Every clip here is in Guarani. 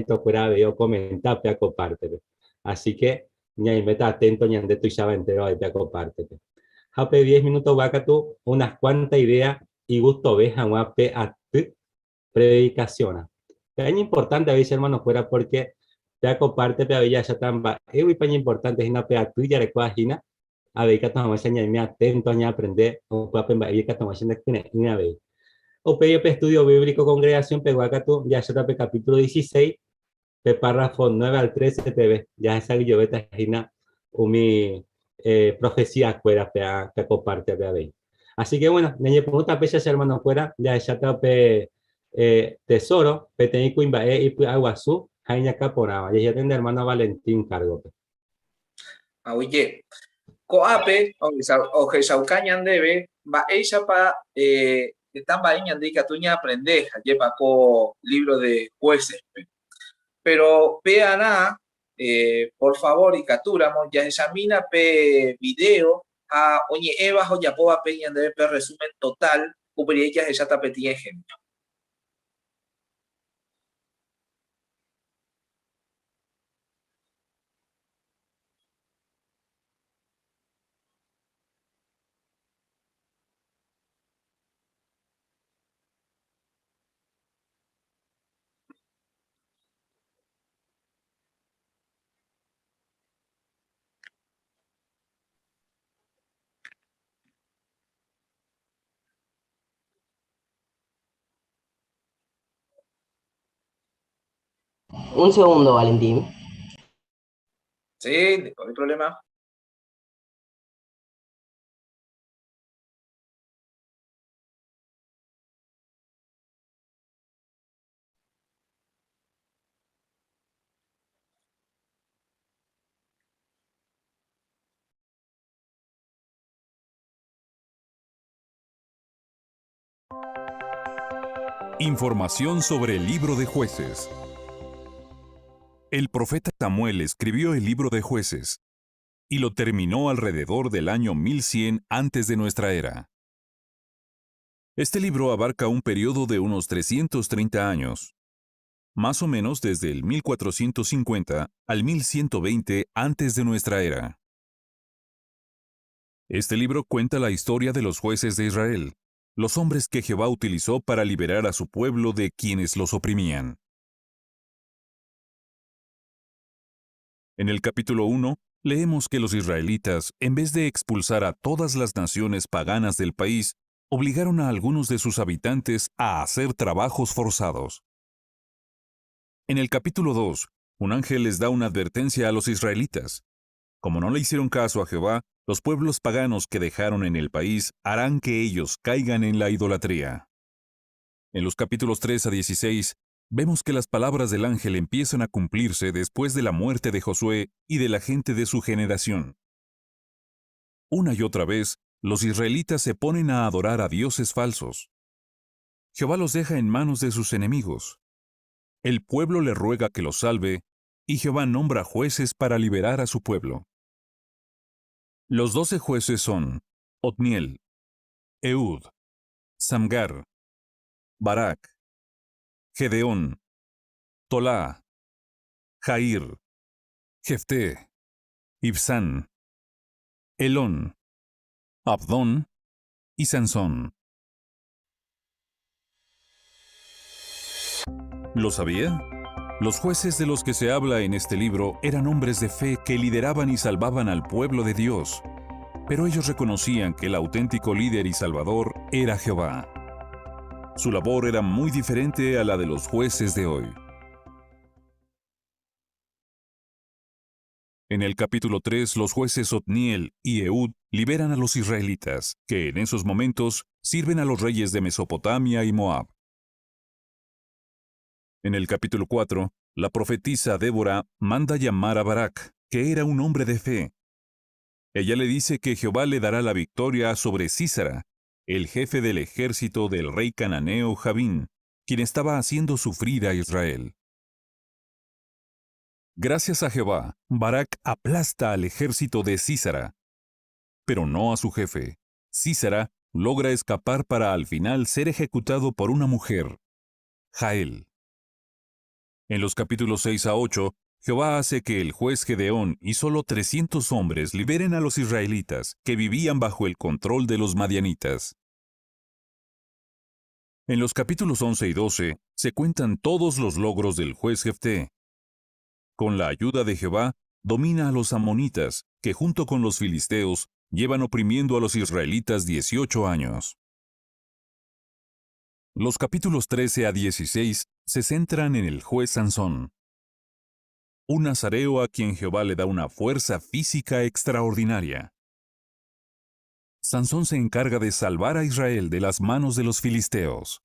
hermanito-kuéra avei okomenta upéva ko pártepe. Así que ñaiméta atento ñande tuicháva entéro avei upéva ko pártepe. Ha upe diez minutogua katu unas cuanta idea igustove hag̃ua pe aty predikasionrã. Péva iñimportánte avei che hermanokuéra pórke péva ko pártepe avei jahecháta mba'éguipa iñimportánte hína pe aty jarekóva hína, avei ikatu hag̃uáicha ñaime atento ha ñaaprende upéva pe mba'égui ikatu hag̃uáicha ñandekyre'ỹ avei. Upéi pe estudio bíblico congregación pegua katu jahecháta pe capítulo 16, pe párrafo 9 al 13 peve, jahesa'ỹijovéta hína umi profecía-kuéra pe ko pártepe avei. Así que bueno, ñañepyrũta péicha che hermano-kuéra, jahecháta upe tesoro peteĩ kuimba'e ipy'aguasu ha iñakã porãva. Jahecháta ñande hermano Valentín kárgope. Aguyje. Ko'ápe ohechauka ñandéve mba'éichapa heta mba'e ñande ikatu ñaaprende jajépa ko lívro de Juécespe. Péro pearã, por favór ikatúramo jahechamína pe vidéo ha oñe'ẽva ha ojapóva pe ñandéve pe resúmen totál, upe rire jahecháta peteĩ ehémplo. Un segundo, Valentín. Sí, no hay problema. Información sobre el libro de jueces. El profeta Samuel escribió el libro de jueces y lo terminó alrededor del año 1100 antes de nuestra era. Este libro abarca un periodo de unos 330 años, más o menos desde el 1450 al 1120 antes de nuestra era. Este libro cuenta la historia de los jueces de Israel, los hombres que Jehová utilizó para liberar a su pueblo de quienes los oprimían. En el capítulo 1, leemos que los israelitas, en vez de expulsar a todas las naciones paganas del país, obligaron a algunos de sus habitantes a hacer trabajos forzados. En el capítulo 2, un ángel les da una advertencia a los israelitas. Como no le hicieron caso a Jehová, los pueblos paganos que dejaron en el país harán que ellos caigan en la idolatría. En los capítulos 3 a 16, vemos que las palabras del ángel empiezan a cumplirse después de la muerte de Josué y de la gente de su generación. Una y otra vez, los israelitas se ponen a adorar a dioses falsos. Jehová los deja en manos de sus enemigos. El pueblo le ruega que los salve, y Jehová nombra jueces para liberar a su pueblo. Los 12 jueces son Otniel, Ehud, Samgar, Barak, Gedeón, Tolá, Jair, Jefté, Ibsán, Elón, Abdón y Sansón. ¿Lo sabía? Los jueces de los que se habla en este libro eran hombres de fe que lideraban y salvaban al pueblo de Dios. Pero ellos reconocían que el auténtico líder y salvador era Jehová. Su labor era muy diferente a la de los jueces de hoy. En el capítulo 3, los jueces Otniel y Ehud liberan a los israelitas, que en esos momentos sirven a los reyes de Mesopotamia y Moab. En el capítulo 4, la profetisa Débora manda llamar a Barak, que era un hombre de fe. Ella le dice que Jehová le dará la victoria sobre Sísara, el jefe del ejército del rey cananeo Jabín, quien estaba haciendo sufrir a Israel. Gracias a Jehová, Barak aplasta al ejército de Sísara, pero no a su jefe. Sísara logra escapar para al final ser ejecutado por una mujer, Jael. En los capítulos 6 a 8, Jehová hace que el juez Gedeón y solo 300 hombres liberen a los israelitas que vivían bajo el control de los madianitas. En los capítulos 11 y 12 se cuentan todos los logros del juez Jefté. Con la ayuda de Jehová, domina a los amonitas, que junto con los filisteos llevan oprimiendo a los israelitas 18 años. Los capítulos 13 a 16 se centran en el juez Sansón, un nazareo a quien Jehová le da una fuerza física extraordinaria. Sansón se encarga de salvar a Israel de las manos de los filisteos.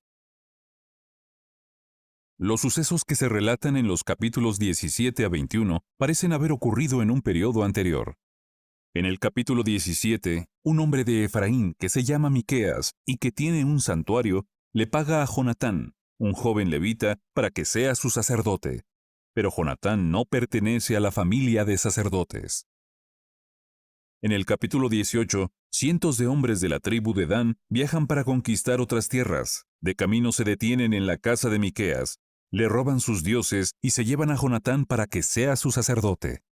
Los sucesos que se relatan en los capítulos 17 a 21 parecen haber ocurrido en un periodo anterior. En el capítulo 17, un hombre de Efraín que se llama Miqueas y que tiene un santuario, le paga a Jonatán, un joven levita, para que sea su sacerdote. Pero Jonatán no pertenece a la familia de sacerdotes. En el capítulo 18, cientos de hombres de la tribu de Dan viajan para conquistar otras tierras. De camino se detienen en la casa de Miqueas, le roban sus dioses y se llevan a Jonatán para que sea su sacerdote.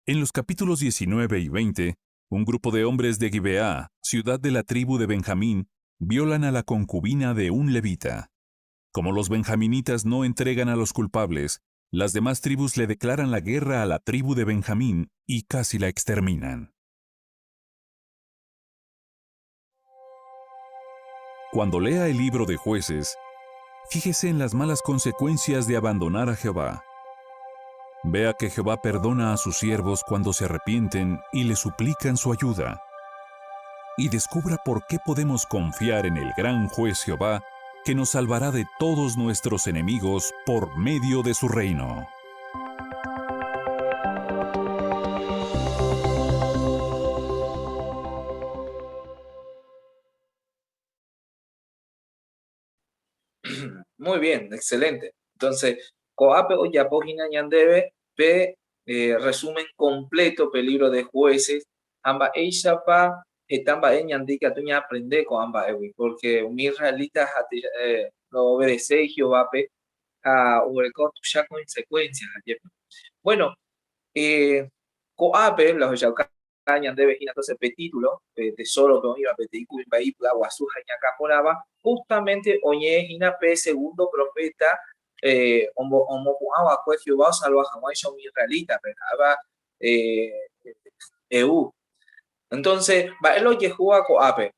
En los capítulos 19 y 20, un grupo de hombres de Gibeá, ciudad de la tribu de Benjamín, violan a la concubina de un levita. Como los benjaminitas no entregan a los culpables, las demás tribus le declaran la guerra a la tribu de Benjamín y casi la exterminan. Cuando lea el libro de jueces, fíjese en las malas consecuencias de abandonar a Jehová. Vea que Jehová perdona a sus siervos cuando se arrepienten y le suplican su ayuda. Y descubra por qué podemos confiar en el gran juez Jehová, que nos salvará de todos nuestros enemigos por medio de su reino. Muy bien, excelente. Entonces, ko'ápe ojapo hína ñandéve pe eh, resumen completo pe libro de jueces ha mba'éichapa heta mba'e ñande ikatu ñaaprende ko'ã mba'égui, pórke umi israelita eh, ndoobedecéi Jehovápe ha oguereko tuicha konsekuénsia, ajépa. Bueno, eh, ko'ápe la ohechauka ñandéve hína entonces pe título, pe tesoro pe oĩva peteĩ kuimba'e ipy'aguasu ha iñakãporãva, justamente oñe'ẽ hína pe segundo profeta eh, omopu'ã va'ekue Jehová osalva hag̃uáicha umi israelítape, ha'éva eh, Ehud. Entonces, mba'e la ojehúva ko'ápe?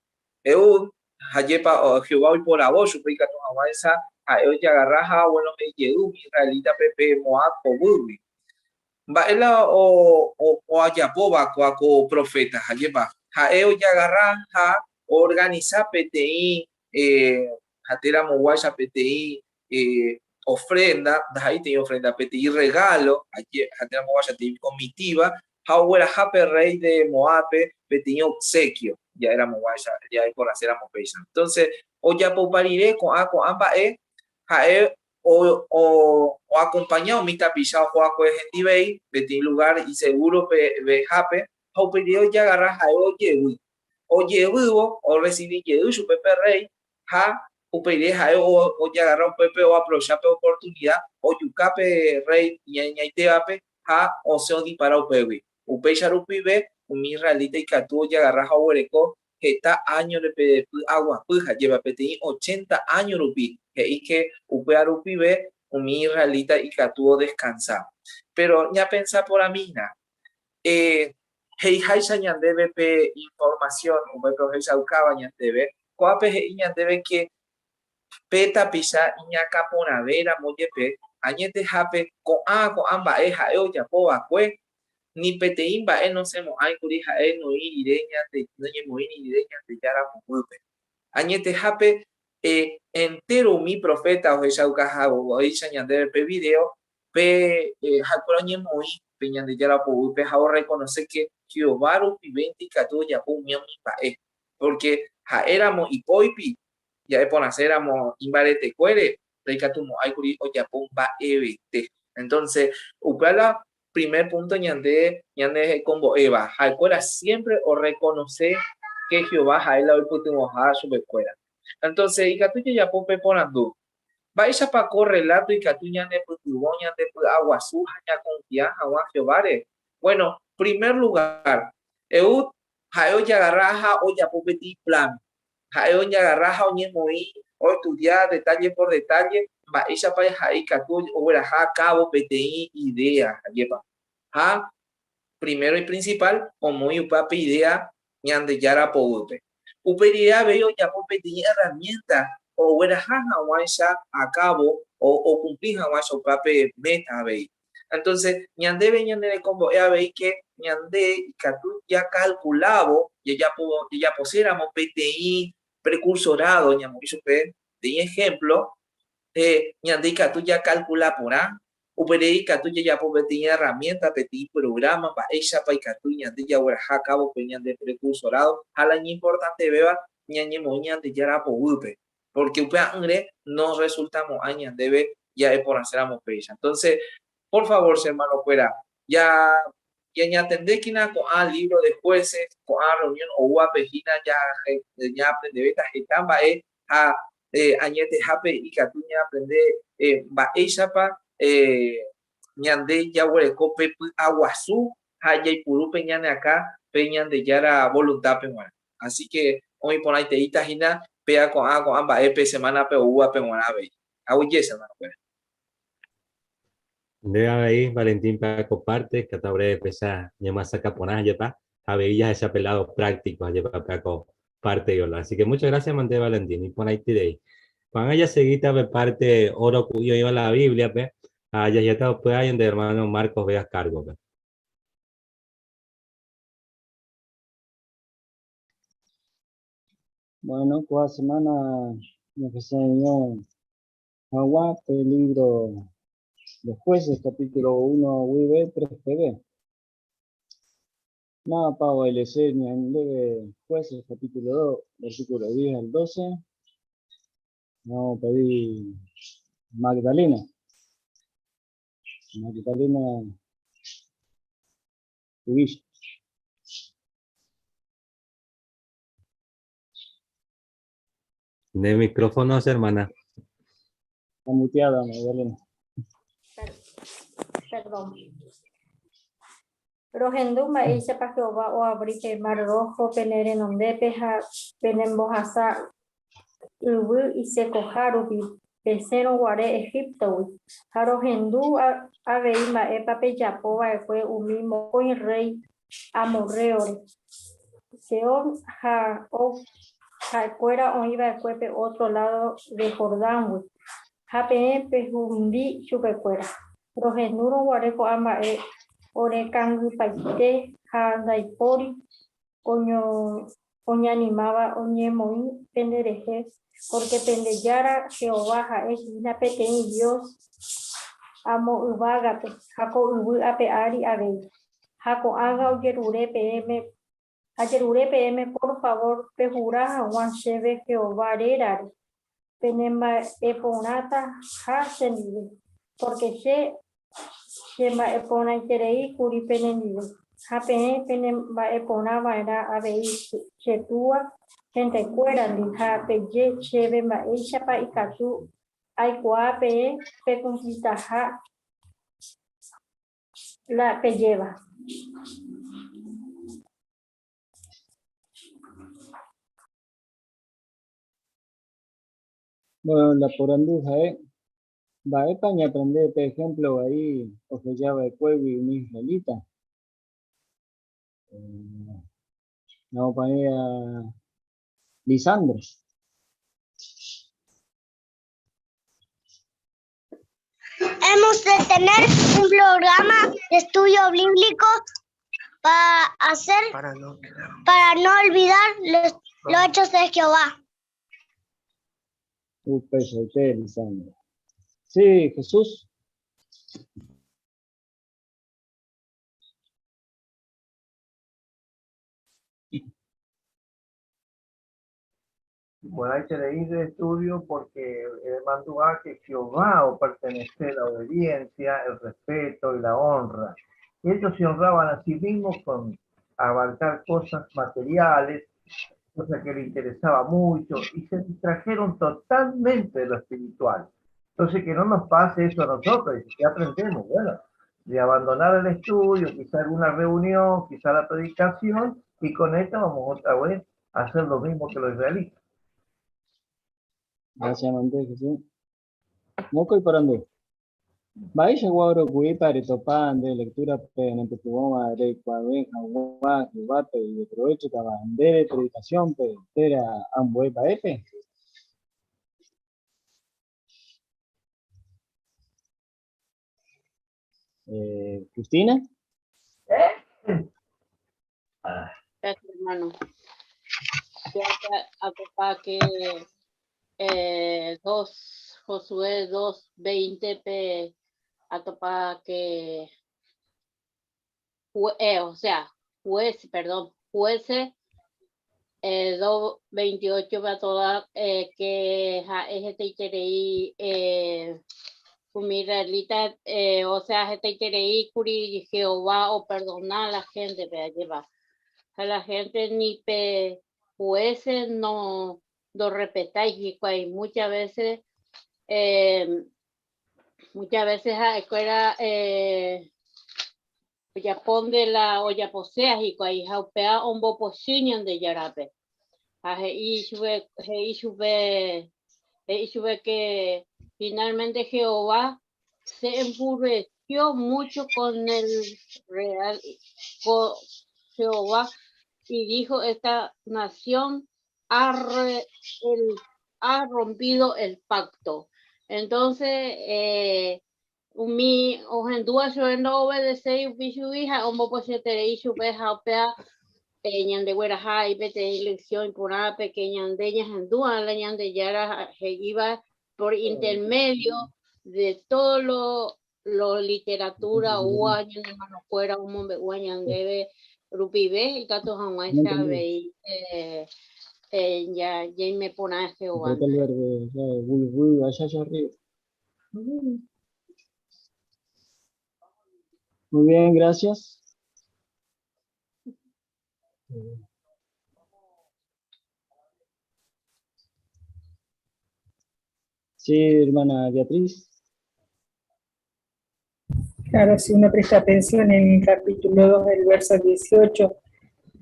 Ehud, ha'épa Jehová oiporavo chupe ikatu hag̃uáicha ha'e ojagarra ha oguenohẽ jey umi israelítape pe Moab poguýgui. Mba'e la oajapóva kóa ko proféta? Ha'épa ha'e ojagarra ha oorganisa peteĩ ha térãmoguáicha peteĩ ofrénda, ndaha'éi peteĩ ofrénda, peteĩ rregálo, ha térãmoguáicha peteĩ komitíva, ha ogueraha pe rréi de Moábpe peteĩ obsékio, ja'eramoguáicha, ja'eporãséramo péicha. Entónse, ojapopa rire ko'ã ko'ã mba'e, ha'e oakompaña umi tapicha oho va'ekue hendivéi peteĩ lugár isegúro vehápe, ha upe rire ojagarra ha'e ojevy. Ojevývo, orresivi jey chupe pe rréi, ha upe rire ha'e ojagarra upépe oaprovecha pe oportunida, ojuka pe rréi iñañaitévape ha osẽ odipara upégui. Upéicha rupive umi israelita ikatu ojagarra ha oguereko heta áñore pe py'aguapy ha jeva peteĩ ochenta áño rupi, he'i ke upéva rupive umi israelita ikatu odeskansa. Péro ñapensa porãmína, eh, he'iháicha ñandéve pe informasión upépe ohechaukáva ñandéve, ko'ápe he'i ñandéve ke pe tapicha iñakã porãve ramo jepe, añetehápe ko'ã ko'ã mba'e ha'e ojapo va'ekue, ni peteĩ mba'e nosẽmo'ãikuri ha'e noĩ rire ñande, noñemoĩri rire Ñandejára poguýpe. Añetehápe, e entéro umi proféta ohechaukahaguéicha ñandéve pe vidéo, pe ha'ekuéra oñemoĩ pe Ñandejára poguýpe ha orrekonose ke Jehová rupivénte ikatu ojapo umi umi mba'e. Pórke ha'éramo ipóipi, ja'e porãséramo imbaretekuére, ndaikatumo'ãikuri ojapo mba'evete. Entónse, upéva la primer punto ñande ñanehekombo'éva, ha'ekuéra siémpre orrekonose ke Jehová ha'e la oipytyvõha chupekuéra. Entónse ikatu jajapo pe porandu, Mba'éichapa ko rreláto ikatu ñanepytyvõ ñandepy'aguasu ha ñakonfia hag̃ua Jehováre? Buéno, primer lugár, Ehúd ha'e ojagarra ha ojapo peteĩ plan. Ha'e ojagarra ha oñemoĩ oestudia detálle por detálle mba'éichapa ha'e ikatu ogueraha a kávo peteĩ idéa, ajépa. Ha primero y principal, omoĩ upéva pe idéa Ñandejára poguýpe. Upe rire avei ojapo peteĩ erramiénta ogueraha hag̃uáicha a kávo okumpli hag̃uáicha upéva pe méta avei. Entónse, ñandéve ñanerekombo'e avei ke ñande ikatu jakalkulávo jajaposéramo peteĩ prekursorádo, ñamoĩ chupe peteĩ ehémplo, ñande ikatu jakalkula porã Uperei ikatu jajapo peteĩ erramiénta, peteĩ prográma mba'éichapa ikatu ñande jagueraha kávo pe ñande prekursorádo ha la iñimportantevéva ñañemoĩ Ñandejára poguýpe, pórke upea'ỹre norresultamo'ãi ñandéve ja'e porãséramo péicha. Entónse, por favór che ermanokuéra, ja ñañatendékena ko'ã lívro de Jueces, ko'ã rreunión oúvape hína ñaaprendevéta heta mba'e ha añetehápe ikatu ñaaprende mba'éichapa ñande jaguereko pe py'aguasu ha jaipuru pe ñane akã pe Ñandejára voluntápe g̃uarã. Así que oĩ porãiteíta hína péa ko'ã ko'ã mba'e pe semánape oúvape g̃uarã avei. Aguyje che hermanokuéra. Nde avei, Valentín, pa ko parte, katu ore pecha ñemyasakã porã jepa, ha avei jahecha pe lado práctico jepa pe ko parte yola. Así que muchas gracias, mante Valentín, iporãiterei. Ko'ág̃a jasegíta pe parte oro ku'i oĩva la Biblia-pe, ha jahejáta upéva ñande hermano Marcos Vegas cargo-pe. Bueno, ko'ã semana ñahesa'ỹijo hag̃ua pe libro de Jueces, capítulo 1 guive 3 peve. Mávapa oelese ñandéve Jueces capítulo 2, versículo 10 al 12? Vamos a pedir Magdalena. Magdalena Cubilla. De micrófonos, hermana. Está muteada, Magdalena. Perdón. Rohendu mba'éichapa Jehová oavri pe Mar Rojo pene renondépe ha penembohasa yvy isekoha rupi pesẽrõ guare Egíptogui. Ha rohendu avei mba'épa pejapo va'ekue umi mokõi rréi amorréore. Sehón ha Og ha'ekuéra oĩ va'ekue pe ótro ládo de Jordángui, ha peẽ pehundi chupekuéra. Rohendúrõ guare ko'ã mba'e orekangypaite ha ndaipóri oñanimáva oñemoĩ penderehe, pórke pende Jára Jehová ha'e hína peteĩ Dios amo yvágape ha ko yvy ape ári avei. Ha ko'ág̃a ojerure peẽme, ajerure peẽme por favór pehura hag̃ua chéve Jehová rérare, penemba'eporãtaha chendive, pórke che chemba'eporãiterei kuri penendive, ha peẽ penemba'eporã va'erã avei che túa hentekuérandi ha peje chéve mba'éichapa ikatu aikuaa peẽ pekumplitaha la pejéva. Bueno, la porandu ha'e, mba'épa ñaaprende pe ehémplo vai oheja va'ekuégui umi israelita? Ñamopa'ẽ a Lisandro. Hemos de tener un programa de estudio bíblico para hacer, para no olvidar los, los hechos de Jehová. Upeichaite, Lisandro. Sí, Jesús. Iporãiterei de estudio porque mandu'a que Jehová opertenece la obediencia, el respeto y la honra. Y ellos se honraban a sí mismos con abarcar cosas materiales, cosas que les interesaba mucho, y se distrajeron totalmente de lo espiritual. Entonces, que no nos pase eso a nosotros, y ¿qué aprendemos? Bueno, de abandonar el estudio, quizá alguna reunión, quizá la predicación, y con esto vamos otra vez a hacer lo mismo que los israelitas. Gracias, Montes, Jesús. Mokõi porandu. Mba'éichagua oroku'ípa retopa nde lectura-pe nepytyvõva reikuaave hag̃ua Jehovápe ideprovéchotava ndéve predikasiónpe térã ambue mba'épe? Cristina. Gracias, hermano. Atopa que 2, Josué 2, 20 pe atopa que o sea, juez, perdón, jueces 2, 28 pe atopa que ha'e hetaiterei umi israelita, o sea, hetaiterei kuri Jehová operdona la gente-pe ajépa. Ha la gente ni pe jueces no ndorrespetái hikuái. Muchas veces, muchas veces ha'ekuéra Ojapónte la ojaposéa hikuái ha upéva ombopochy Ñandejárape. Ha he'i chupe, he'i chupe, he'i chupe que finalmente Jehová se enfureció mucho con el real, con Jehová y dijo, esta nación ha, re, el, ha rompido el pacto. Entonces, Umi ohendúva chupe ndo'obedeséi upi chugui ha ombopochyterei chupe ha upéva ñandegueraha avei peteĩ lección iporãvape que ñande ñahendúva la Ñandejára he'íva por intermedio de todo lo lo literatura oúva ñane hermanokuéra omombe'úva ñandéve rupive ikatu hag̃uáicha avei jaime porã Jehová ndive. Muy bien, gracias. Sí, hermana Beatriz. Claro, si uno presta atención en el capítulo 2 del verso 18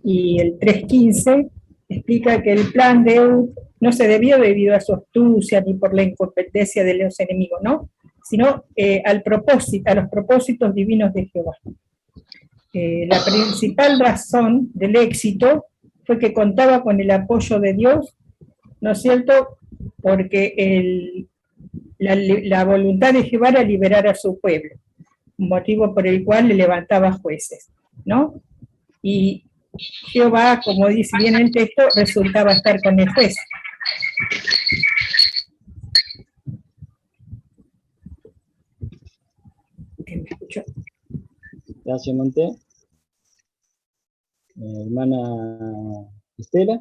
y el 3.15, explica que el plan de Ehud no se debió debido a su astucia ni por la incompetencia de los enemigos, ¿no? Sino al propósito, a los propósitos divinos de Jehová. La principal razón del éxito fue que contaba con el apoyo de Dios, ¿no es cierto? Porque la voluntad de Jehová era liberar a su pueblo, motivo por el cual le levantaba jueces, ¿no? Y Jehová, como dice bien el texto, resultaba estar con el juez. ¿Qué me escuchó? Gracias, Monte. Hermana Estela.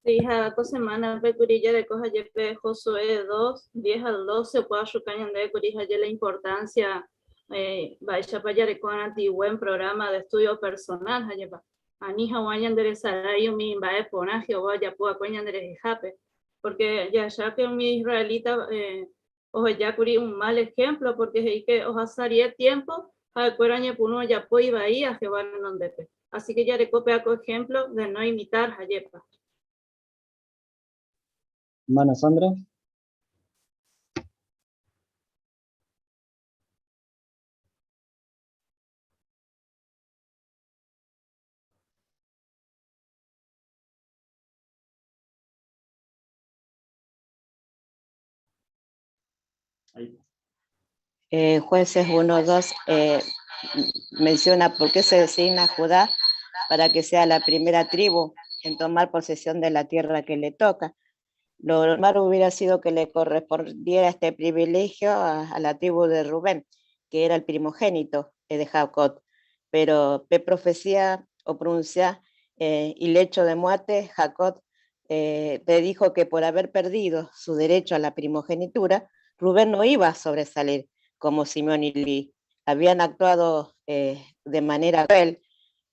Sí, hija, ko semana pe kuri jareko ha jepe Josué 2, 10 al 12, opu'ã chuka ñandéve kuri ha je la importancia mba'éichapa jareko antiguen programa de estudio personal ha jepa. Ani haguã ñanderesarái umi mba'e porã Jehová ojapo va'ekue ñanderehehápe, porque jahecha que umi israelita oheja kuri un mal ejemplo, porque he'i que ohasa rie tiempo ha'ekuéra oñepyrũ ojapo ivaía Jehová renondépe. Así que jareko péva ko ejemplo de no imitar ha jepa. Hermana Sandra. Jueces 1, 2 menciona por qué se designa a Judá para que sea la primera tribu en tomar posesión de la tierra que le toca. Lo normal hubiera sido que le correspondiera este privilegio a la tribu de Rubén, que era el primogénito de Jacob. Pero pe profecía o pronuncia y lecho de muerte, Jacob le dijo que por haber perdido su derecho a la primogenitura, Rubén no iba a sobresalir como Simeón y Leví. Habían actuado de manera cruel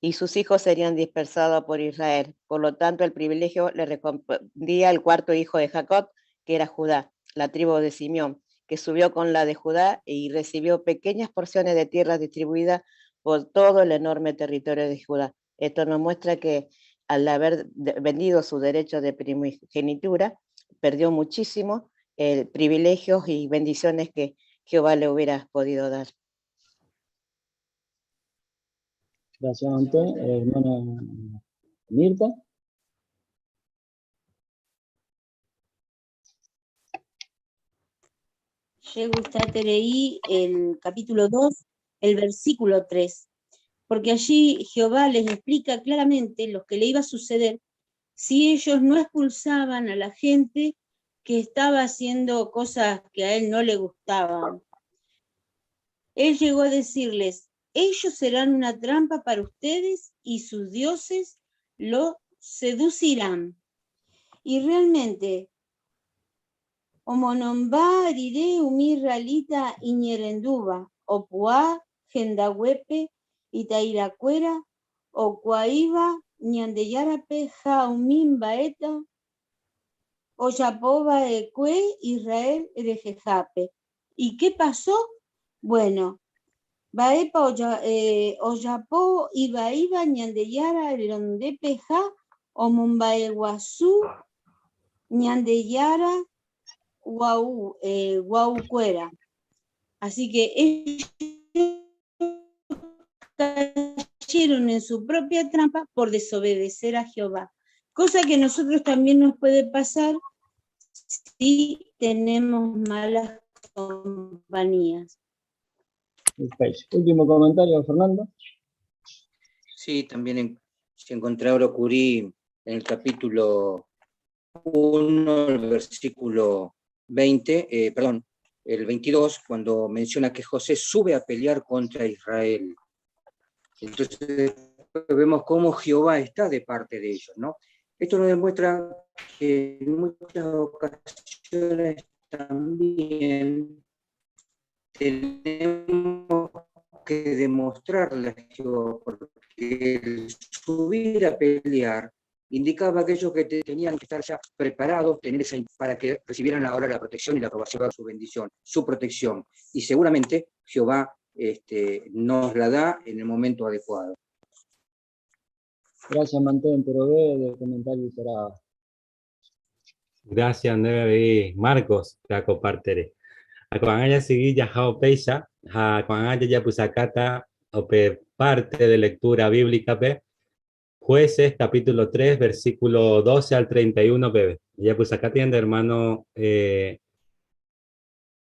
y sus hijos serían dispersados por Israel. Por lo tanto, el privilegio le correspondía al cuarto hijo de Jacob, que era Judá, la tribu de Simeón, que subió con la de Judá y recibió pequeñas porciones de tierra distribuidas por todo el enorme territorio de Judá. Esto nos muestra que al haber vendido su derecho de primogenitura, perdió muchísimo privilegios y bendiciones que Jehová le hubiera podido dar. Gracias, Antonio. Hermana Mirta. Leí el capítulo 2, el versículo 3, porque allí Jehová les explica claramente lo que le iba a suceder si ellos no expulsaban a la gente que estaba haciendo cosas que a él no le gustaban. Él llegó a decirles, ellos serán una trampa para ustedes y sus dioses lo seducirán. Y realmente, omonomba rire umi israelita iñe'ẽrendúva, opu'ã hendaguépe ita'yrakuéra okuaíva Ñandejárape ha umi mba'eta ojapova'ekue Israel rehehápe. Y qué pasó? Bueno, mba'épa ojapo ivaíva Ñandejára renondépe ha omomba'eguasu Ñandejára gua'ukuéra. Así que ellos cayeron en su propia trampa por desobedecer a Jehová. Cosa que a nosotros también nos puede pasar si tenemos malas compañías. Último comentario, Fernando. Sí, también se encontraba Curí en el capítulo 1, el versículo 20, perdón, el 22, cuando menciona que José sube a pelear contra Israel. Entonces vemos cómo Jehová está de parte de ellos, ¿no? Esto nos demuestra que en muchas ocasiones también tenemos que demostrarle a Jehová, porque el subir a pelear indicaba a aquellos que tenían que estar ya preparados, tener esa, para que recibieran ahora la protección y la aprobación de su bendición, su protección. Y seguramente Jehová nos la da en el momento adecuado. Gracias, Mantén, pero ve de comentario para... Gracias, Neve Marcos, te compartiré. A cuando haya seguido ya Jao Peisa, a cuando haya ya pusacata, o pe parte de lectura bíblica, pe, Jueces, capítulo 3, versículo 12 al 31, bebé. Ya pues acá tiene hermano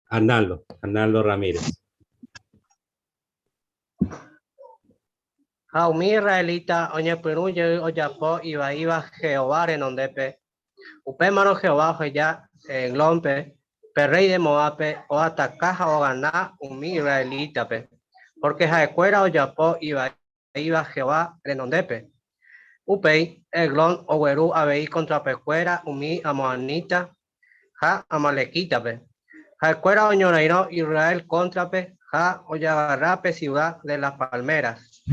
Arnaldo Ramírez. Ha umi israelita oñepyrũ jey ojapo ivaíva Jehová renondépe. Upémarõ Jehová oheja Eglónpe, pe rey de Moápe, oataka ha ogana umi israelítape, porque ha'ekuéra ojapo ivaíva Jehová renondépe. Upéi, Eglón ogueru avei contrapekuéra umi amoanita ha amalequítape. Ha'ekuéra oñorairõ Israel cóntrape ha ojagarrápe ciudad de las palmeras.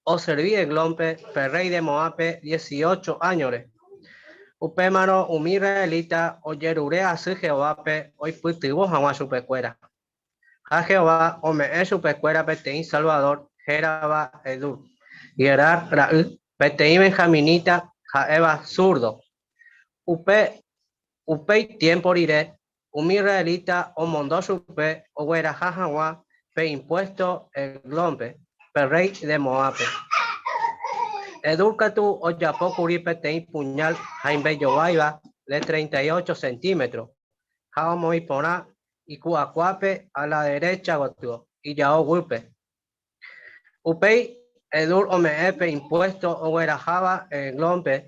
Oserví Eglónpe, pe rey de Moápe, 18 años. Upémarõ umi israelita ojerure asy Jehovápe oipytyvõ hag̃ua chupekuéra. Ha Jehová ome'ẽ chupekuéra peteĩ Salvador hérava Edur, Gerar ra'y, peteĩ benjaminita ha'éva zurdo. Upéi tiempo rire, umi israelita omondo chupe ogueraha hag̃ua pe impuesto Eglónpe, pe rey de Moápe. Edur katu ojapókuri peteĩ puñal haimbejováiva de 38 centímetros, ha omoĩ porã iku'akuápe a la derecha gotyo, ijao guýpe. Upéi Edur ome'ẽ pe impuesto ogueraháva Eglónpe,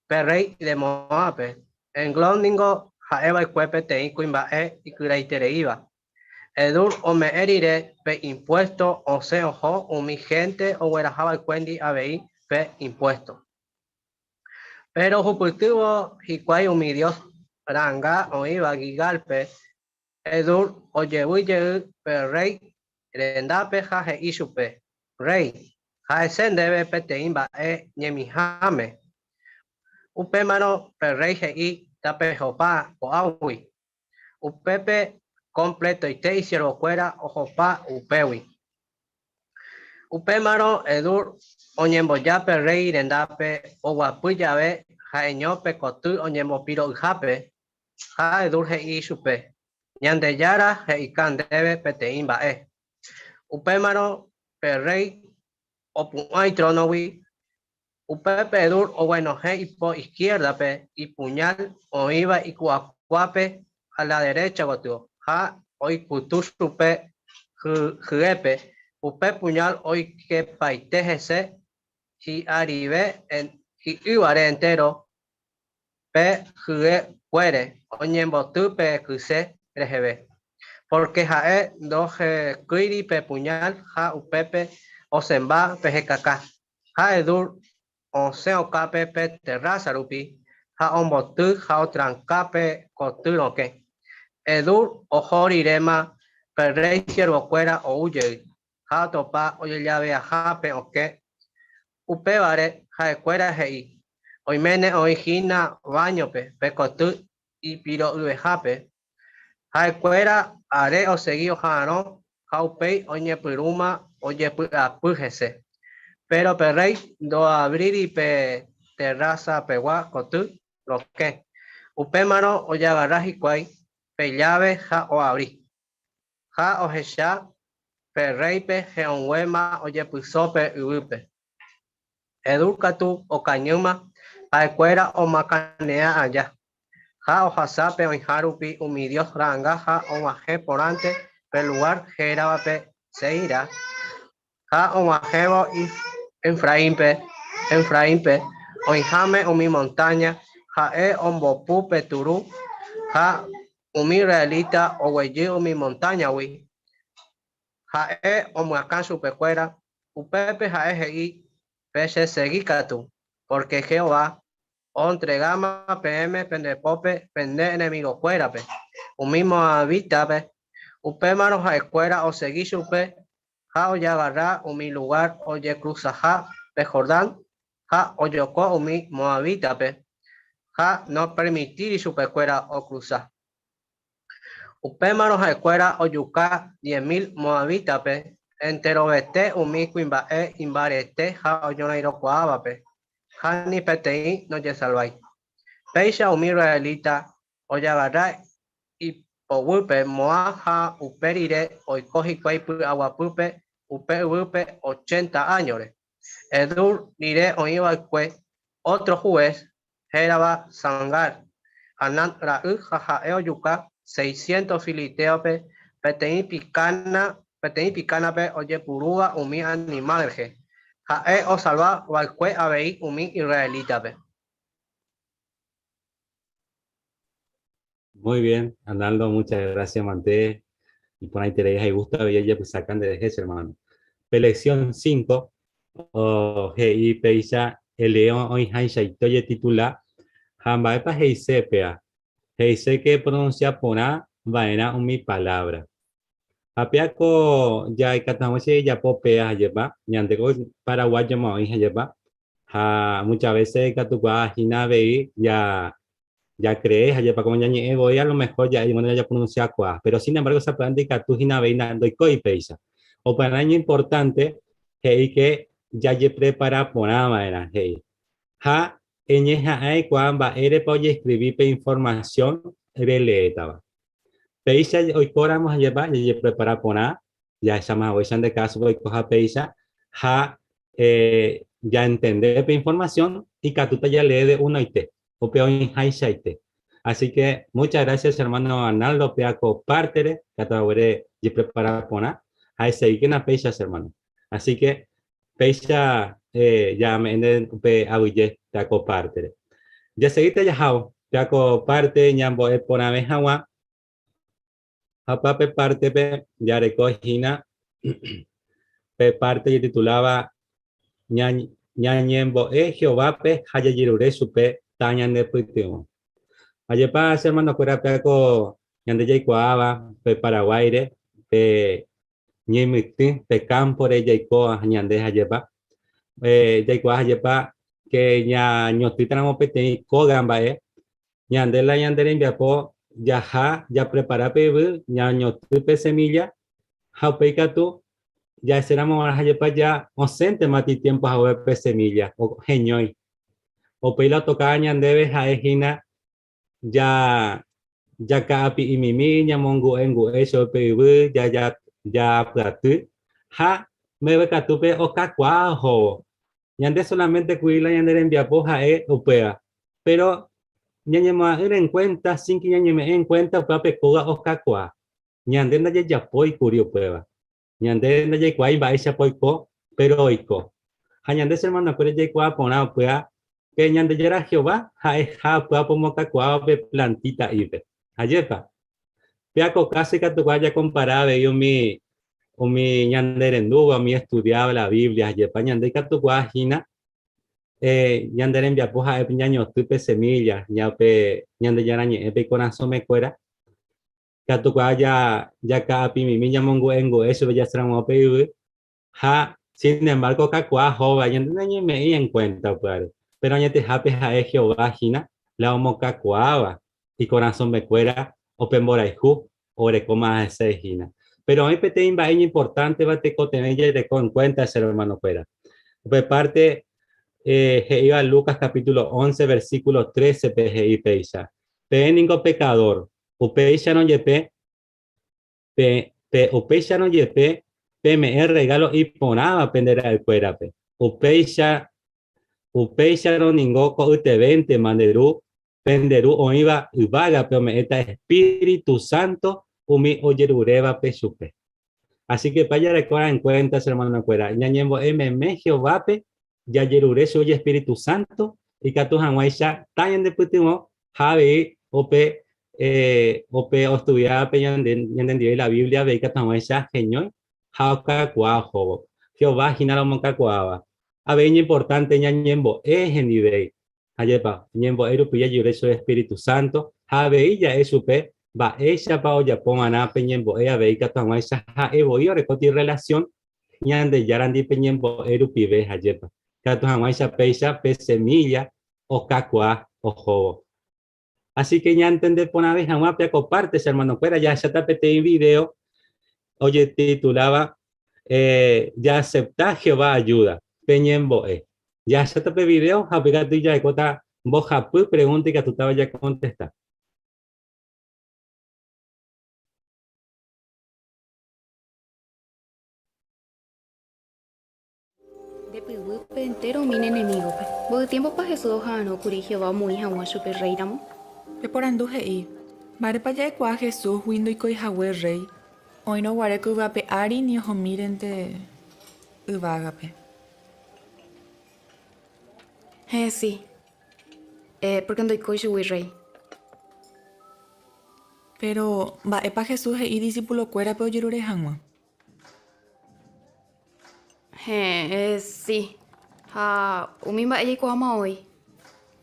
pe rey de Moápe. Eglón ningo ha'eva'ekue peteĩ kuimba'e ikyraitereíva. Edur ome'ẽ rire pe impuesto osẽ oho umi gente oguerahava'ekuéndi avei pe impuesto. Pero hupytývo hikuái umi dios ra'ãnga oĩva Gilgálpe, Edur ojevy jey pe rey rendápe ha he'i chupe, Rey, ha'ese ndéve peteĩ mba'e ñemiháme. Upémarõ pe rréi he'i tapehopa ko'águi. Upépe kompletoite isiervokuéra ohopa upégui. Upémarõ Edur oñemboja pe rréi rendápe oguapy jave ha'eño pe koty oñembopiro'yhápe, ha Edur he'i chupe, Ñandejára he'ika ndéve peteĩ mba'e. Upémarõ pe rréi opu'ã itrónogui, upépe Edur oguenohẽ ipo iskiérdape ipuñál oĩva iku'akuápe a la derécha gotyo ha oikutu chupe hyépe, upe puñál oikepaite hese hi'arive hi'ývare entéro pe hye kuére oñemboty pe kyse reheve, pórke ha'e ndohekýiri pe puñál ha upépe osẽmba pe hekaka. Ha Edur osẽ okápe pe terrása rupi ha omboty ha otranka pe koty rokẽ. Edur oho riréma pe rréi siervokuéra ou jey ha otopa ojellaveaha pe okẽ. Upévare ha'ekuéra he'i, Oiméne oĩ hína váñope pe koty ipiro'yvehápe. Ha'ekuéra are osegi oha'arõ ha upéi oñepyrũma ojepy'apy hese. Péro pe rréi ndoavríri pe terrasapegua koty rokẽ. Upémarõ ojagarra hikuái pe lláve ha oavri. Ha ohecha pe rréipe he'õnguéma ojepyso pe yvýpe. Edur katu okañýma ha'ekuéra omakanea aja, ha ohasa pe oĩha rupi umi dios ra'anga ha og̃uahẽ porãnte pe lugár héravape Seira, ha og̃uahẽvo Efraínpe, Efraínpe, oĩháme umi montáña, ha'e ombopu pe turu ha umi israelita oguejy umi montáñagui, ha'e omyakã chupekuéra, upépe ha'e he'i, Pechesegi katu, pórke Jehová ontregáma peẽme pende pópe pende enemigokuérape, umi moabítape. Upémarõ ha'ekuéra osegi chupe ha ojagarra umi lugár ojekrusaha pe Jordán ha ojoko umi moabítape ha nopermitíri chupekuéra okrusa. Upémarõ ha'ekuéra ojuka 10,000 moabítape, enterovete umi kuimba'e imbarete ha oñorairõkuaávape, ha ni peteĩ ndojesalvái. Péicha umi israelita ojagarra ipoguýpe Moab ha upe rire oiko hikuái py'aguapýpe upe yvýpe ochenta áñore. Edur rire oĩ va'ekue ótro hués hérava Samgar, Anat ra'y ha ha'e ojuka seiscientos filitéope peteĩ pikána peteĩ pikánape ojepurúva umi animál rehe. Ha'e osalva va'ekue avei umi israelítape. Muy bien, Arnaldo, muchas gracias, mante. Iporãiterei ha igusto avei ajapysaka nderehe, che hermano. Pe lección 5, o he'i péicha elee oĩháichaite ojetitula ha mba'épa he'ise péa. He'ise que pronuncia porã va'erã umi palabra. Ha péa ko jaikatu hag̃ua che jajapo péa ajépa, ñande ko paraguayoma oĩ ajépa, Ha muchas veces ikatukuaa hína avei ja ja cree ha jepa como ñañe'ẽ voi a lo mejor ja'e bueno japronunciakuaa, pero sin embargo sapy'ánte ikatu hína avei ndoikói péicha. Upearã iñimportante he'i que jajeprepara porã va'erã, he'i. Ha eñeha'ã eikuaa mba'érepa ojescribi pe información releétava. Péicha oikóramo ha jepa jajeprepara porã Jahecháma haguéicha nde kásope oikoha péicha ha jaentende pe informasión ikatúta jalee de unoite, upe oĩhaichaite. Así que muchas gracias hermano Arnaldo péa ko pártere, katu haguére jeprepara porã ha esegíkena péicha che hermano. Así que péicha jame'ẽ nde upe aguyje péa ko pártere. Jasegíta jahávo péa ko párte ñambo'e porãve hag̃ua. Ha pa pe pártepe jareko hína pe párte ojetituláva Ñañembo'e Jehovápe ha jajerure chupe tañanepytyvõ. Ajépa che hermanokuéra péa ko ñande jaikuaáva pe Paraguáire, pe ñemitỹ, pe kámpore jaiko ñande ajépa, jaikuaa ajépa. ke ñañotỹtaramo peteĩ kóga mba'e, ñande la ñande rembiapo jaha japrepara pe yvy, ñañotỹ pe semilla, ha upéi katu jahecháramo g̃uarã jepa ja osẽntema titiempo hague pe semilla, heñói. Upéi la otokáva ñandéve ha'e hína ja jaka'api'imimi, ñamongu'engu'e chupe pe yvy, ja japyaty ha mbeguekatúpe okakuaa ohóvo. Ñande solamente kuri la ñane rembiapo ha'e upéva. Péro ñañemo'ã'ỹre en cuenta, sin que ñañeme'ẽ en cuenta upéva pe kóga okakuaa. Ñande ndajejapói kuri upéva. Ñande ndajaikuaái mba'éichapa oiko, péro oiko. Ha ñande che hermanokuéra jaikuaa porã upéva pe Ñandejára Jehová ha'eha upéva pomokakuaáva pe plantita'ípe. Ajépa? Péva ko káso ikatukuaa jakompara avei umi umi ñanerendúva, umi estudiáva la Biblia, ajépa? Ñande ikatukuaa hína eh, ñande rembiapo ha'e ñañotỹ pe semilla, ña pe Ñandejára Ñe'ẽ pe ikorasõmekuéra, Katukuaa ja jaka'apimimi ñamongu'engu'e chupe jasyramo pe yvy, ha sin embargo kakuaa hóva ñande nañeme'ẽi en cuenta upévare. Péro añetehápe ha'e Jehová hína la omokakuaáva ikorasõmekuéra upe mborayhu orekóma hese hína. Péro oĩ peteĩ mba'e iñimportánteva tekotevẽ jareko en cuenta che hermanokuéra. Upe párte he'íva Lucas capítulo 11 versículo 13-pe he'i péicha, Peẽ ningo pekadór, Upéicharõ jepe, pe, pe, upéicharõ jepe peme'ẽ rregálo iporãva pende ra'ykuérape. Upéicha, upéicharõ ningo ko'ytevéntema nde Ru, pende Ru oĩva yvágape ome'ẽta espíritu sánto umi ojerurévape chupe. Así que pa jarekóra en cuenta, che hermanokuéra, ñañembo'e meme Jehovápe jajerure chupe ijespíritu sánto ikatu hag̃uáicha tañandepytyvõ ha avei upe upe ostudiávape ñandendive la Biblia avei ikatu hag̃uáicha heñói ha okakuaa ohóvo. Jehová hína la omokakuaáva. Avei iñimportánte ñañembo'e hendivéi. Ajépa, ñembo'e rupi jajerure chupe espíritu sánto ha avei ja'e chupe mba'éichapa ojapo va'erã pe ñembo'e avei ikatu hag̃uáicha ha'e voi orekóta irrelasión Ñandejárandi pe ñembo'e rupive, ajépa, ikatu hag̃uáicha péicha pe semílla okakuaa ohóvo. Así que ñantende porãve hag̃ua pe ko párte, che hermanokuéra, jahecháta peteĩ video ojetituláva eh, Jaasepta Jehová ayuda, pe ñembo'e. Jahecháta pe video ha upéi katu jarekóta mbohapy pregúnta ikatútava jakontesta. Nde pyguýpe entéro umi ne enemígope. Mboy tiémpopa Jesús oha'arõ kuri Jehová omoĩ hag̃ua chupe rréiramo? Pe porandu he'i, Mba'érepa ja'ekuaa Jesúsgui ndoikói hague rréi, oĩrõ guare ko yvy ape ári ni ohomírente yvágape? Héẽ, si. Pórke ndoikói chugui rréi. Péro, mba'épa Jesús he'i idisipulokuérape ojerure hag̃ua? Héẽ, si. Ha umi mba'e jaikuaáma oĩ,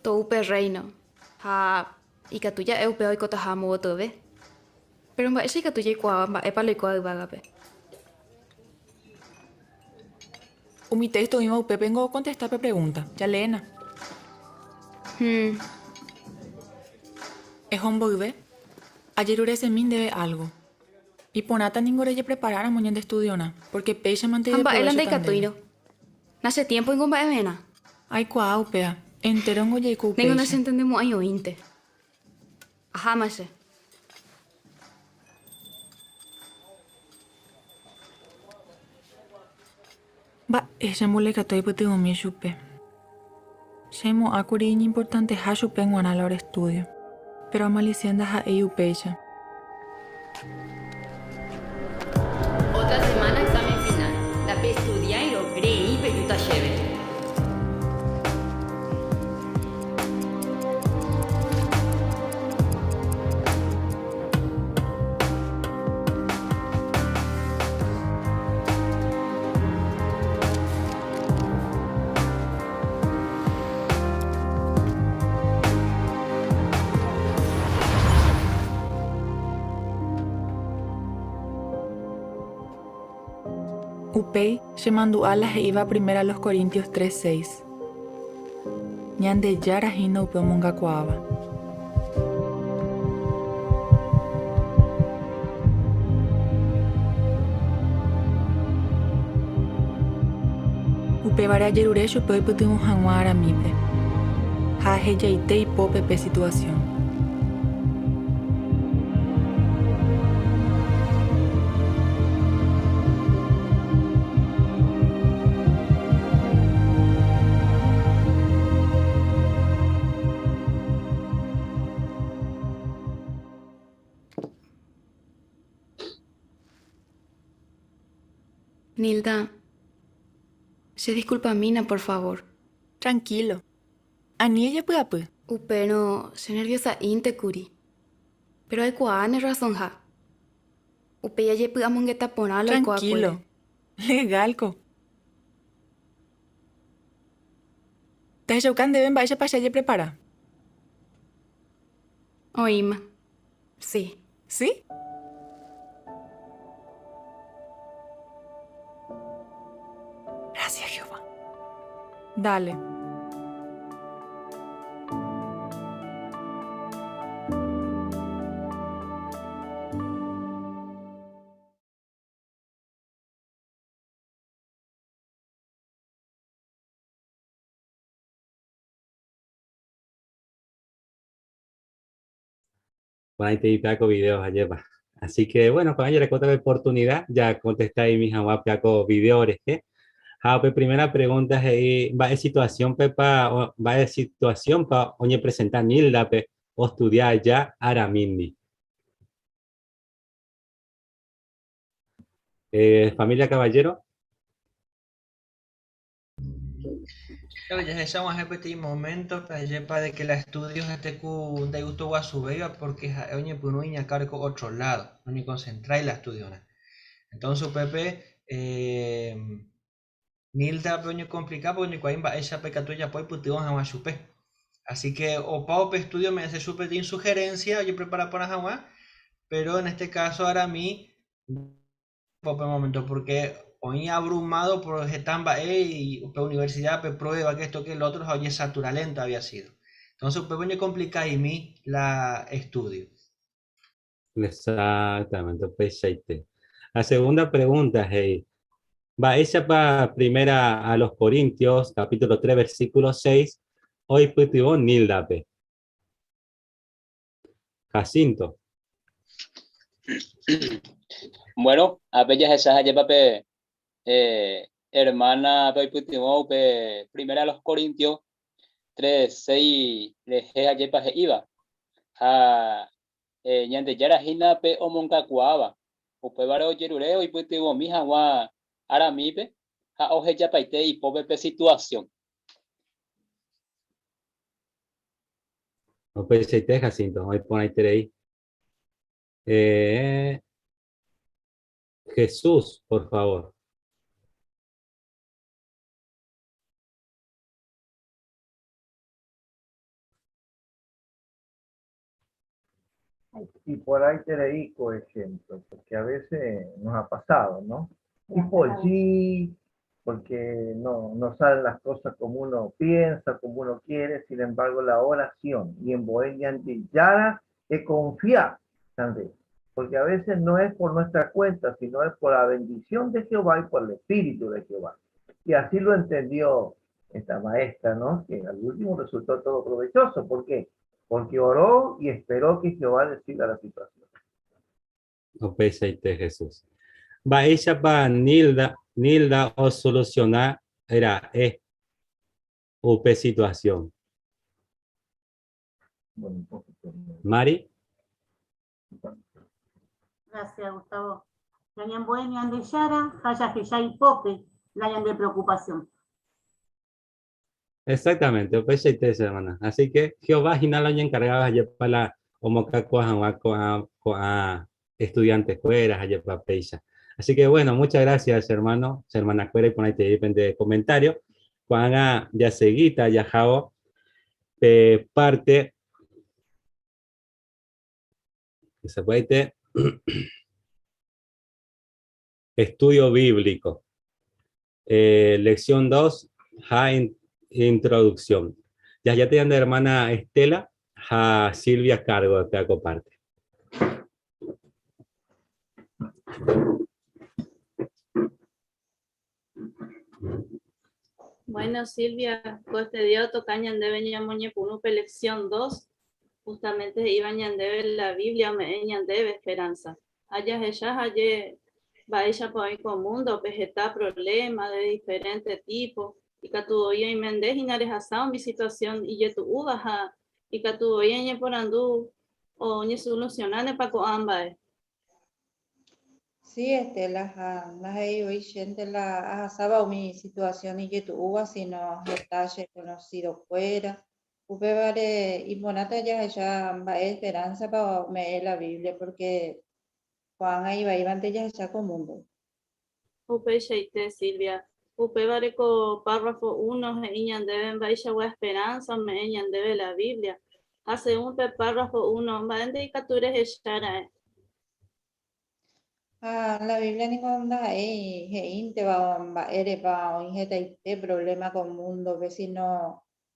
tou pe Rréino, ha ikatu ja'e upéva oikotaha amo gotyove. Péro mba'éicha ikatu jaikuaa mba'épa la oikóva yvágape? Umi téxto oĩva upépengo okontesta pe pregúnta. Jaleéna. Hmm. Eho mboyve, ajeruresemi ndéve álgo. Iporãta ningo rejepreparáramo ñande estudiorã, pórke péichamante Ha mba'e la ideprovéchota ndéve. ndaikatúirõ. Nachetiémpoingo mba'everã. Aikuaa upéva, entérongo jaiko Ningo upéicha. nachentendemo'ãi oĩnte. Aháma che. Mba'éicha mbolekatu aipytyvõmi chupe. Che aimo'ãkuri iñimportanteha chupe g̃uarã la ore estúdio, péro amalisia ndaha'éi upéicha. Otra semana examen final. Ndapestudiáirõ rei pejúta chéve. Upéi, chemandu'a la he'íva Primera a los Corintios 3, 6. Ñandejára hína upe omongakuaáva. Upévare ajerure chupe oipytyvõ hag̃ua aramípe, ha ahejaite ipópe pe situasión. Nilda, che disculpamína por favor. Tranquilo. Ani ejepy'apy. Upérõ che nerviosa'ínte kuri. Péro aikuaa ne razonha. Upéi ajepy'amongeta porã la oiko'akuére. Tranquilo. Legal-ko. Tahechauka ndéve mba'éichapa che ajeprepara. Oĩma. Sí. Sí? Gracias, Jehová. Dale. Porãitei pe ako video ajépa. Así que bueno, ko'ã jarekóta pe oportunidad ja contestaimi hag̃ua pe ako video rehe. Ha upe primera pregunta he'i mba'e situación-pepa mba'e situación-pa oñepresenta Nilda-pe ostudia aja Aramíndi. Eh, familia Caballero. Claro, jahecha og̃uahẽ peteĩ momento-pe ajépa de que la estudio hete ku ndaigustoguasuvéiva porque ha'e oñepyrũ iñakã oreko otro lado, noñekonsentrái la estudiorã. Entonces upépe eh, Nilda-pe oñekomplika porque ndoikuaái mba'éichapa ikatu ojapo oipytyvõ hag̃ua chupe. Así que opa upe estudio ome'ẽse chupe peteĩ sugerencia ojeprepara porã hag̃ua, pero en este caso Arami upe momento porque oĩ abrumado por heta mba'e y upe universidad pe prueba que esto que el otro ha ojesatura lento había sido. Entonces upépe oñecomplica'imi la estudio. Exactamente, upeichaite. La segunda pregunta, he'i, Mba'éichapa primera a los Corintios, capítulo 3, versículo 6, oipytyvõ Nilda-pe? Jacinto. Bueno, ápe jahecha ha'épa pe eh, hermana pe oipytyvõ upe Primera a los Corintios 3, 6 rehe ha'épa he'íva. Ha eh, Ñandejára hína pe omongakuaáva, upévare ojerure oipytyvõmi hag̃ua aramípe ha ohejapaite ipópe pe situación. Upeichaite, Jacinto, oĩ porãiterei. Eh, Jesús, por favor. Y por ahí te dedico ejemplo, porque a veces nos ha pasado, ¿no? Y por sí, porque no, no salen las cosas como uno piensa, como uno quiere, sin embargo la oración y en Bohemia Yara es confiar también, porque a veces no es por nuestra cuenta, sino es por la bendición de Jehová y por el Espíritu de Jehová. Y así lo entendió esta maestra, ¿no? Que al último resultó todo provechoso. ¿Por qué? Porque oró y esperó que Jehová decida la situación. Upeichaite Jesús. Mba'éichapa Nilda, Nilda osolusiona ra'e upe situasión? Mari. Gracias, Gustavo. Ñañembo'e Ñandejára ha jaheja ipópe la ñande preocupación. Exactamente, upeichaite che hermana. Así que Jehová hína la oñenkargáva ajepa la omokakua hag̃ua ko'ã ko'ã estudiante kuéra ajepa péicha. Así que bueno, muchas gracias hermano, che hermana kuéra iporãiterei pende comentario. Ko'ág̃a jasegíta jahávo pe parte Isapu'aite. Estudio bíblico. Eh, lección 2, ha introducción. Jahejáta ñande hermana Estela ha Silvia cargo péa ko parte. Bueno, Silvia, ko este día otoka ñandéve ñamoñepyrũ pe lección 2, justamente he'íva ñandéve la Biblia ome'ẽ ñandéve esperanza. Ha jahecha haje mba'éichapa oĩ ko mundo-pe heta problema de diferente tipo, ikatu voi oime nde hína rehasa umi situación ijetu'úva ha ikatu voi eñeporandu oñesolucionánepa ko'ã mba'e. Sí, Estela, ha ndaha'éi voi chénte la ahasáva umi situación ijetu'úva, sino heta che conocido-kuéra. Upévare iporãta jahecha mba'e esperanza-pa ome'ẽ la Biblia, porque ko'ág̃a ivaívante jahecha ko mundo. Upeichaite, Silvia. Upévare ko párrafo uno he'i ñandéve mba'eichagua esperanza ome'ẽ ñandéve la Biblia. Ha según pe párrafo uno, mba'e nde ikatu rehecha ra'e? Ha la Biblia ningo ndaha'éi he'ínteva mba'érepa oĩ hetaite problema ko múndope, síno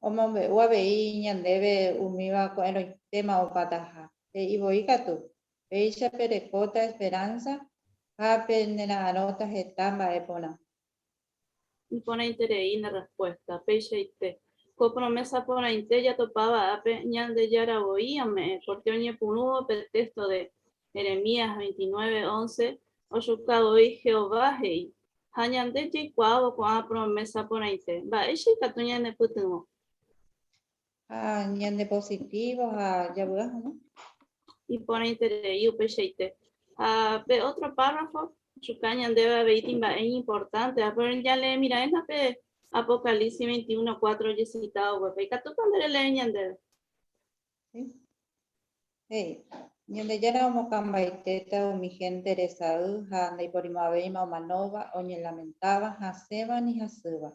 omombe'u avei ñandéve umíva ko'ẽrõitéma opataha. He'i voi katu, Péicha perekóta esperánsa ha penera'arõta heta mba'e porã. Iporãiterei ne respuesta, peichaite. Ko promesa porãite jatopáva ápe Ñandejára voi ome'ẽ, porque oñepyrũvo pe texto de Jeremías 29, 11, ochuka voi Jehová he'i, Ha ñande jaikuaávo ko'ã promesa porãite, mba'éicha ikatu ñanepytyvõ? Ha ñande positivo ha javy'a hag̃ua. Iporãiterei upeichaite. Ha pe ótro párrafo ochuka ñandéve avei timba'e iñimportánteva, péro jaleemiraẽna pe Apocalipsis 21, 4 ojesitáva upépe. Ikatúpa nde relee ñandéve? He'i, Ñandejára omokãmbaitéta umi hénte resay ha ndaiporimo'ãvéima omanóva, oñelamentáva, hasẽva ni hasýva.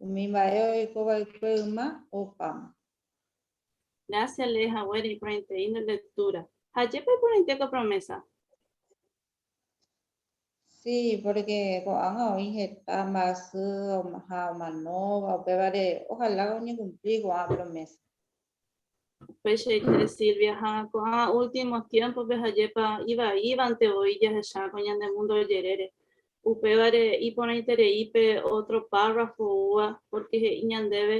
Umi mba'e oiko va'ekue yma opáma. Gracias lee haguére iporãitei nde lectura. Ha ajépa iporãite ko promesa? Sí, porque ko'ág̃a oĩ heta mba'asy ha omanóva, upévare ojalá oñekumpli ko'ã promesa. Upeichaite Silvia, ha ko'ã últimos tiempo-pe hajépa ivaívante voi jahecha ko ñande mundo jerére. Upévare iporãiterei pe otro párrafo oúva, porque he'i ñandéve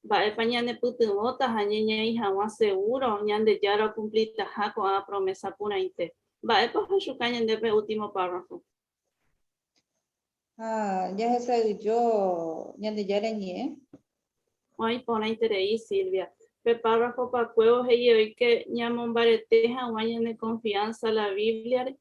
mba'épa ñanepytyvõta ha ñañeĩ hag̃ua seguro Ñandejára okumplitaha ko'ã promesa porãite. Mba'épa ohechuka ñande pe último párrafo? Ha jahesa'ỹijo Ñandejára Ñe'ẽ. Oĩ porãiterei, Silvia. Pe párrafo pakuévo he'i oike ñamombarete hag̃ua ñane confianza la Bíbliare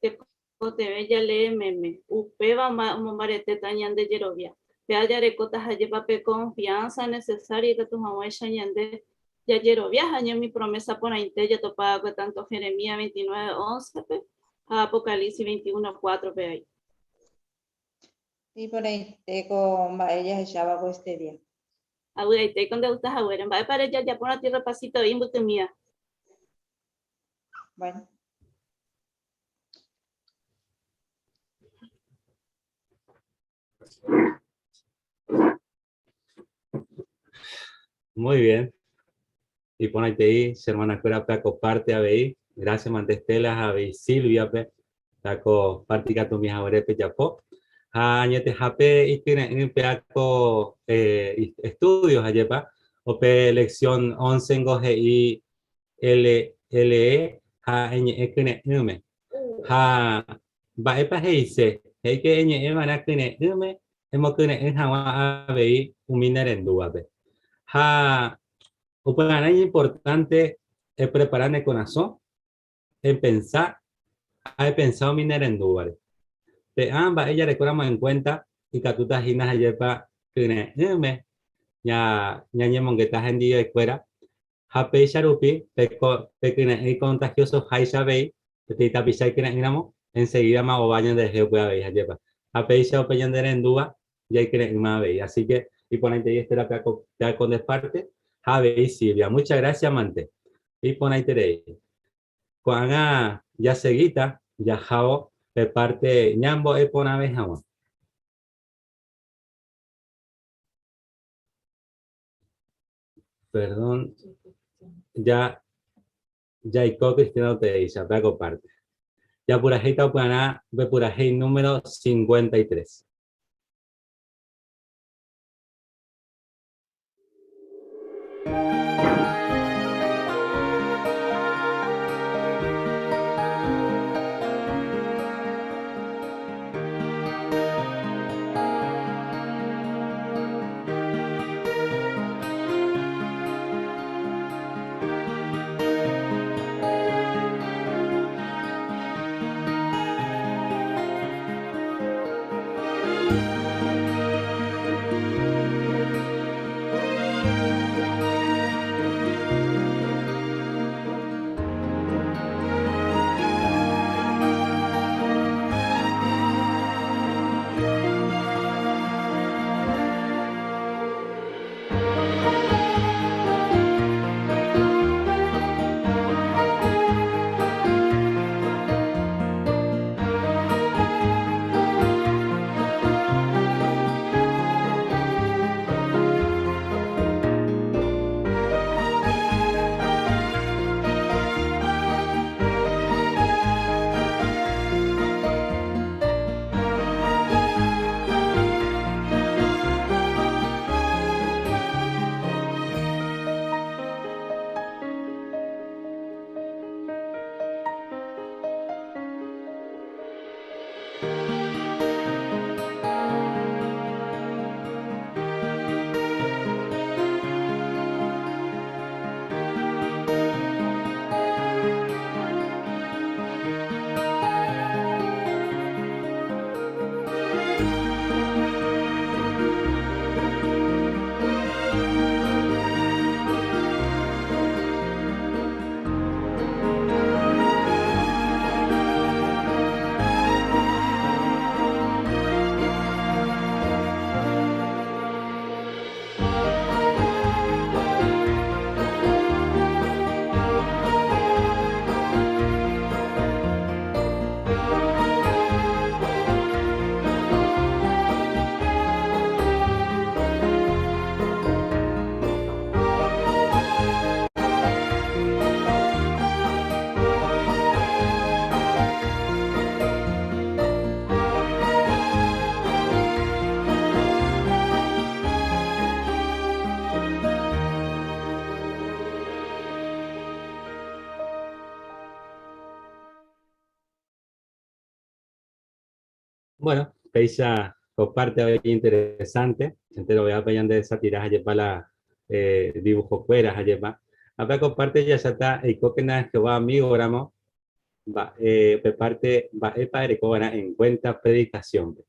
tekotevẽ jalee meme. Upéva omombaretéta ñande jerovia. Péva jarekóta hajépa pe confianza necesaria ikatu hag̃uáicha ñande jajerovia ha ñemi promesa porãite jatopa va'ekue tanto Jeremías 29, 11-pe ha Apocalipsis 21, 4-pe ai. Iporãite ko mba'e jahecháva ko este día. Avy'aite ko ndegusta haguére. Mba'épa rejajapórõ ti repasito'i mbykymíva? Bueno. Muy bien. Iporãitei, che hermanakuérape akoparte avei. Gracias mante Estela ha avei Silvia-pe ako parte ikatumi haguére pejapo. Ha añetehápe ikyre'ỹ pe ako eh, estudio hajépa, ope lección 11 ngo he'i L, L, E ha eñe'ẽ kyre'ỹme. Ha mba'épa he'ise? He'i ke eñe'ẽ va'erã kyre'ỹme emokyre'ỹ hag̃ua avei umi nerendúvape. Ha upevarã iñimportánte eprepara ne korasõ, epensa ha epensa umi nerendúvare. Pe'ã mba'e jarekóramo enkuénta ikatúta hína ha'épa kyre'ỹme ñañemongeta hendivekuéra Ha péicha rupi, pe kyre'ỹ icontagiosoháicha avei, peteĩ tapicha ikyre'ỹramo, enseguídama ova ñanderehe upe avei, ajépa. Ha péicha upe ñande rendúva jaikyre'ỹma avei. Así que iporãiterei Estela pe ko nde parte ha avei Silvia. Muchas gracias mante. Iporãiterei. Ko'ág̃a jasegíta jahávo pe parte ñambo'e porãve hag̃ua. Perdón. Ya jaiko cristiano teéicha, péa ko parte. Japurahéita upearã upe purahéi número 53. Bueno, péicha ko parte avei interesante, enterovévape ñande satira jajepa la eh, dibujo-kuéra jajepa. Ha pe ko parte jahecháta eikókena Jehová amigo ramo, mba'e pe parte mba'épa ereko va'erã en cuenta predicación-pe.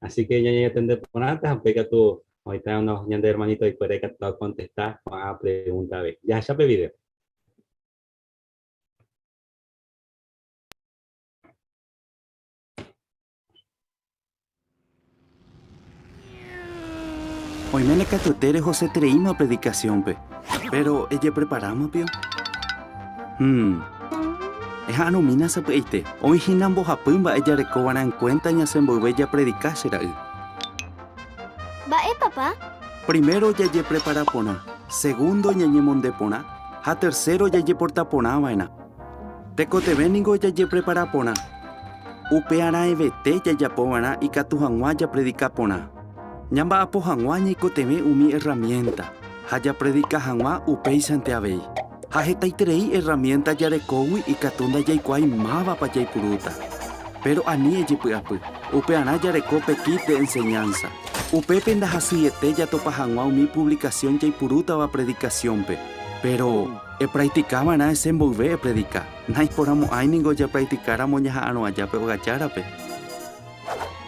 Así que ñañatende porãta ha upéi katu oĩta unos ñande hermanito ikuéra ikatúta okontesta ko'ã pregunta avei. Jahecha pe video. Oiméne katuete rehosetereíma predikasiónpe, péro ejepreparáma pio? Hmm. Eha'arõmína sapy'aite, oĩ hína mbohapy mba'e jareko va'erã enkuénta ñasẽ mboyve japredika che ra'y. Mba'e papa? Primero jajeprepara porã, segundo ñañemonde porã ha tercero jajeporta porã va'erã. Tekotevẽ ningo jajeprepara porã. Upearãevete jajapo va'erã ikatu hag̃ua japredika porã. Ñamba'apo hag̃ua ñaikotevẽ umi erramiénta, ha japredika hag̃ua upéichante avei. Ha hetaiterei erramiénta jarekógui ikatu ndajaikuaái mávapa jaipurúta. Péro ani ejepy'apy, upearã jareko pe kit de enseñanza. Upépe ndahasyiete jatopa hag̃ua umi puvlikasión jaipurútava predikasiónpe. Péro, Epractika va'erã ese mboyve epredika. Naiporãmo'ãi ningo japractikáramo ñaha'arõ aja pe ogajárape.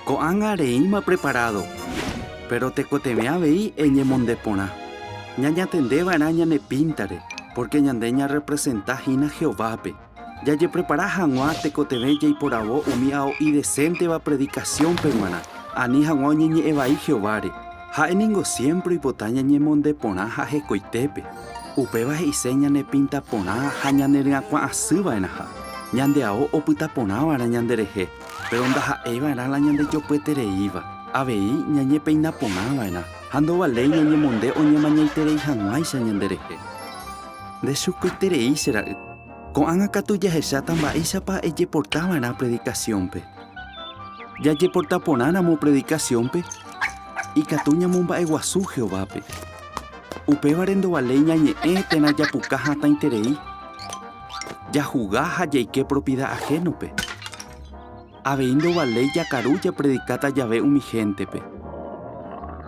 Ko'ág̃a reĩma preparado, péro tekotevẽ avei eñemonde porã. Ñañatende va'erã ñane píntare, pórke ñande ñarrepresenta hína Jehovápe. Jajeprepara hag̃ua tekotevẽ jaiporavo umi ao idesénteva predikasiónpe g̃uarã, ani hag̃ua oñeñe'ẽ vai Jehováre. Ha'e ningo siémpre oipota ñañemonde porã ha hekoitépe. Upéva he'ise ñanepinta porã ha ñaneryakuã asy va'erãha. Ñande ao opyta porã va'erã ñanderehe, péro ndaha'éi va'erã la ñandejopyetereíva. Avei ñañepeina porã va'erã. Ha ndovaléi ñañemonde oñemañaiterei hag̃uáicha ñanderehe. Ndechukoiterei che ra'y. Ko'ág̃a katu jahecháta mba'éichapa ejeportava'erã predikasiónpe. Jajeporta porãramo predikasiónpe, ikatu ñamomba'eguasu Jehovápe. Upévare ndovaléi ñañe'ẽ térã japuka hatãiterei, jahuga ha jaike propida ahénope. Avei ndovaléi jakaru japredikáta jave umi héntepe.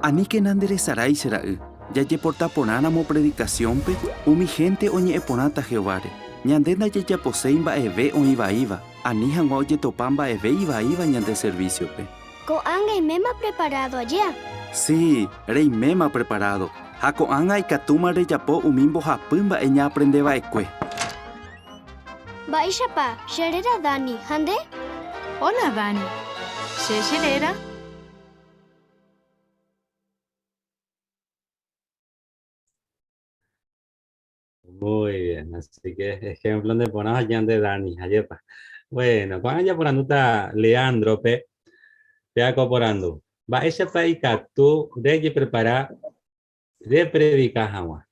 Aníkena nderesarái che ra'y, jajeporta porãramo predikasiónpe, umi hénte oñe'ẽ porãta Jehováre. Ñande ndajajaposéi mba'eve oĩ vaíva, ani hag̃ua ojetopa mba'eve ivaíva ñande servísiope. Ko'ág̃a aiméma preparádo aja. Si, reiméma preparádo, ha ko'ág̃a ikatúma rejapo umi mbohapy mba'e ñaaprende va'ekue. Mba'éichapa, che réra Dani, ha nde? Hola Dani, che che réra. Muy bien, así que ejemplo neporã ñande Dani, ajépa. Bueno, ko'ág̃a japorandúta Leandro-pe, péako porandu. Mba'éichapa ikatu rejeprepara repredika hag̃ua?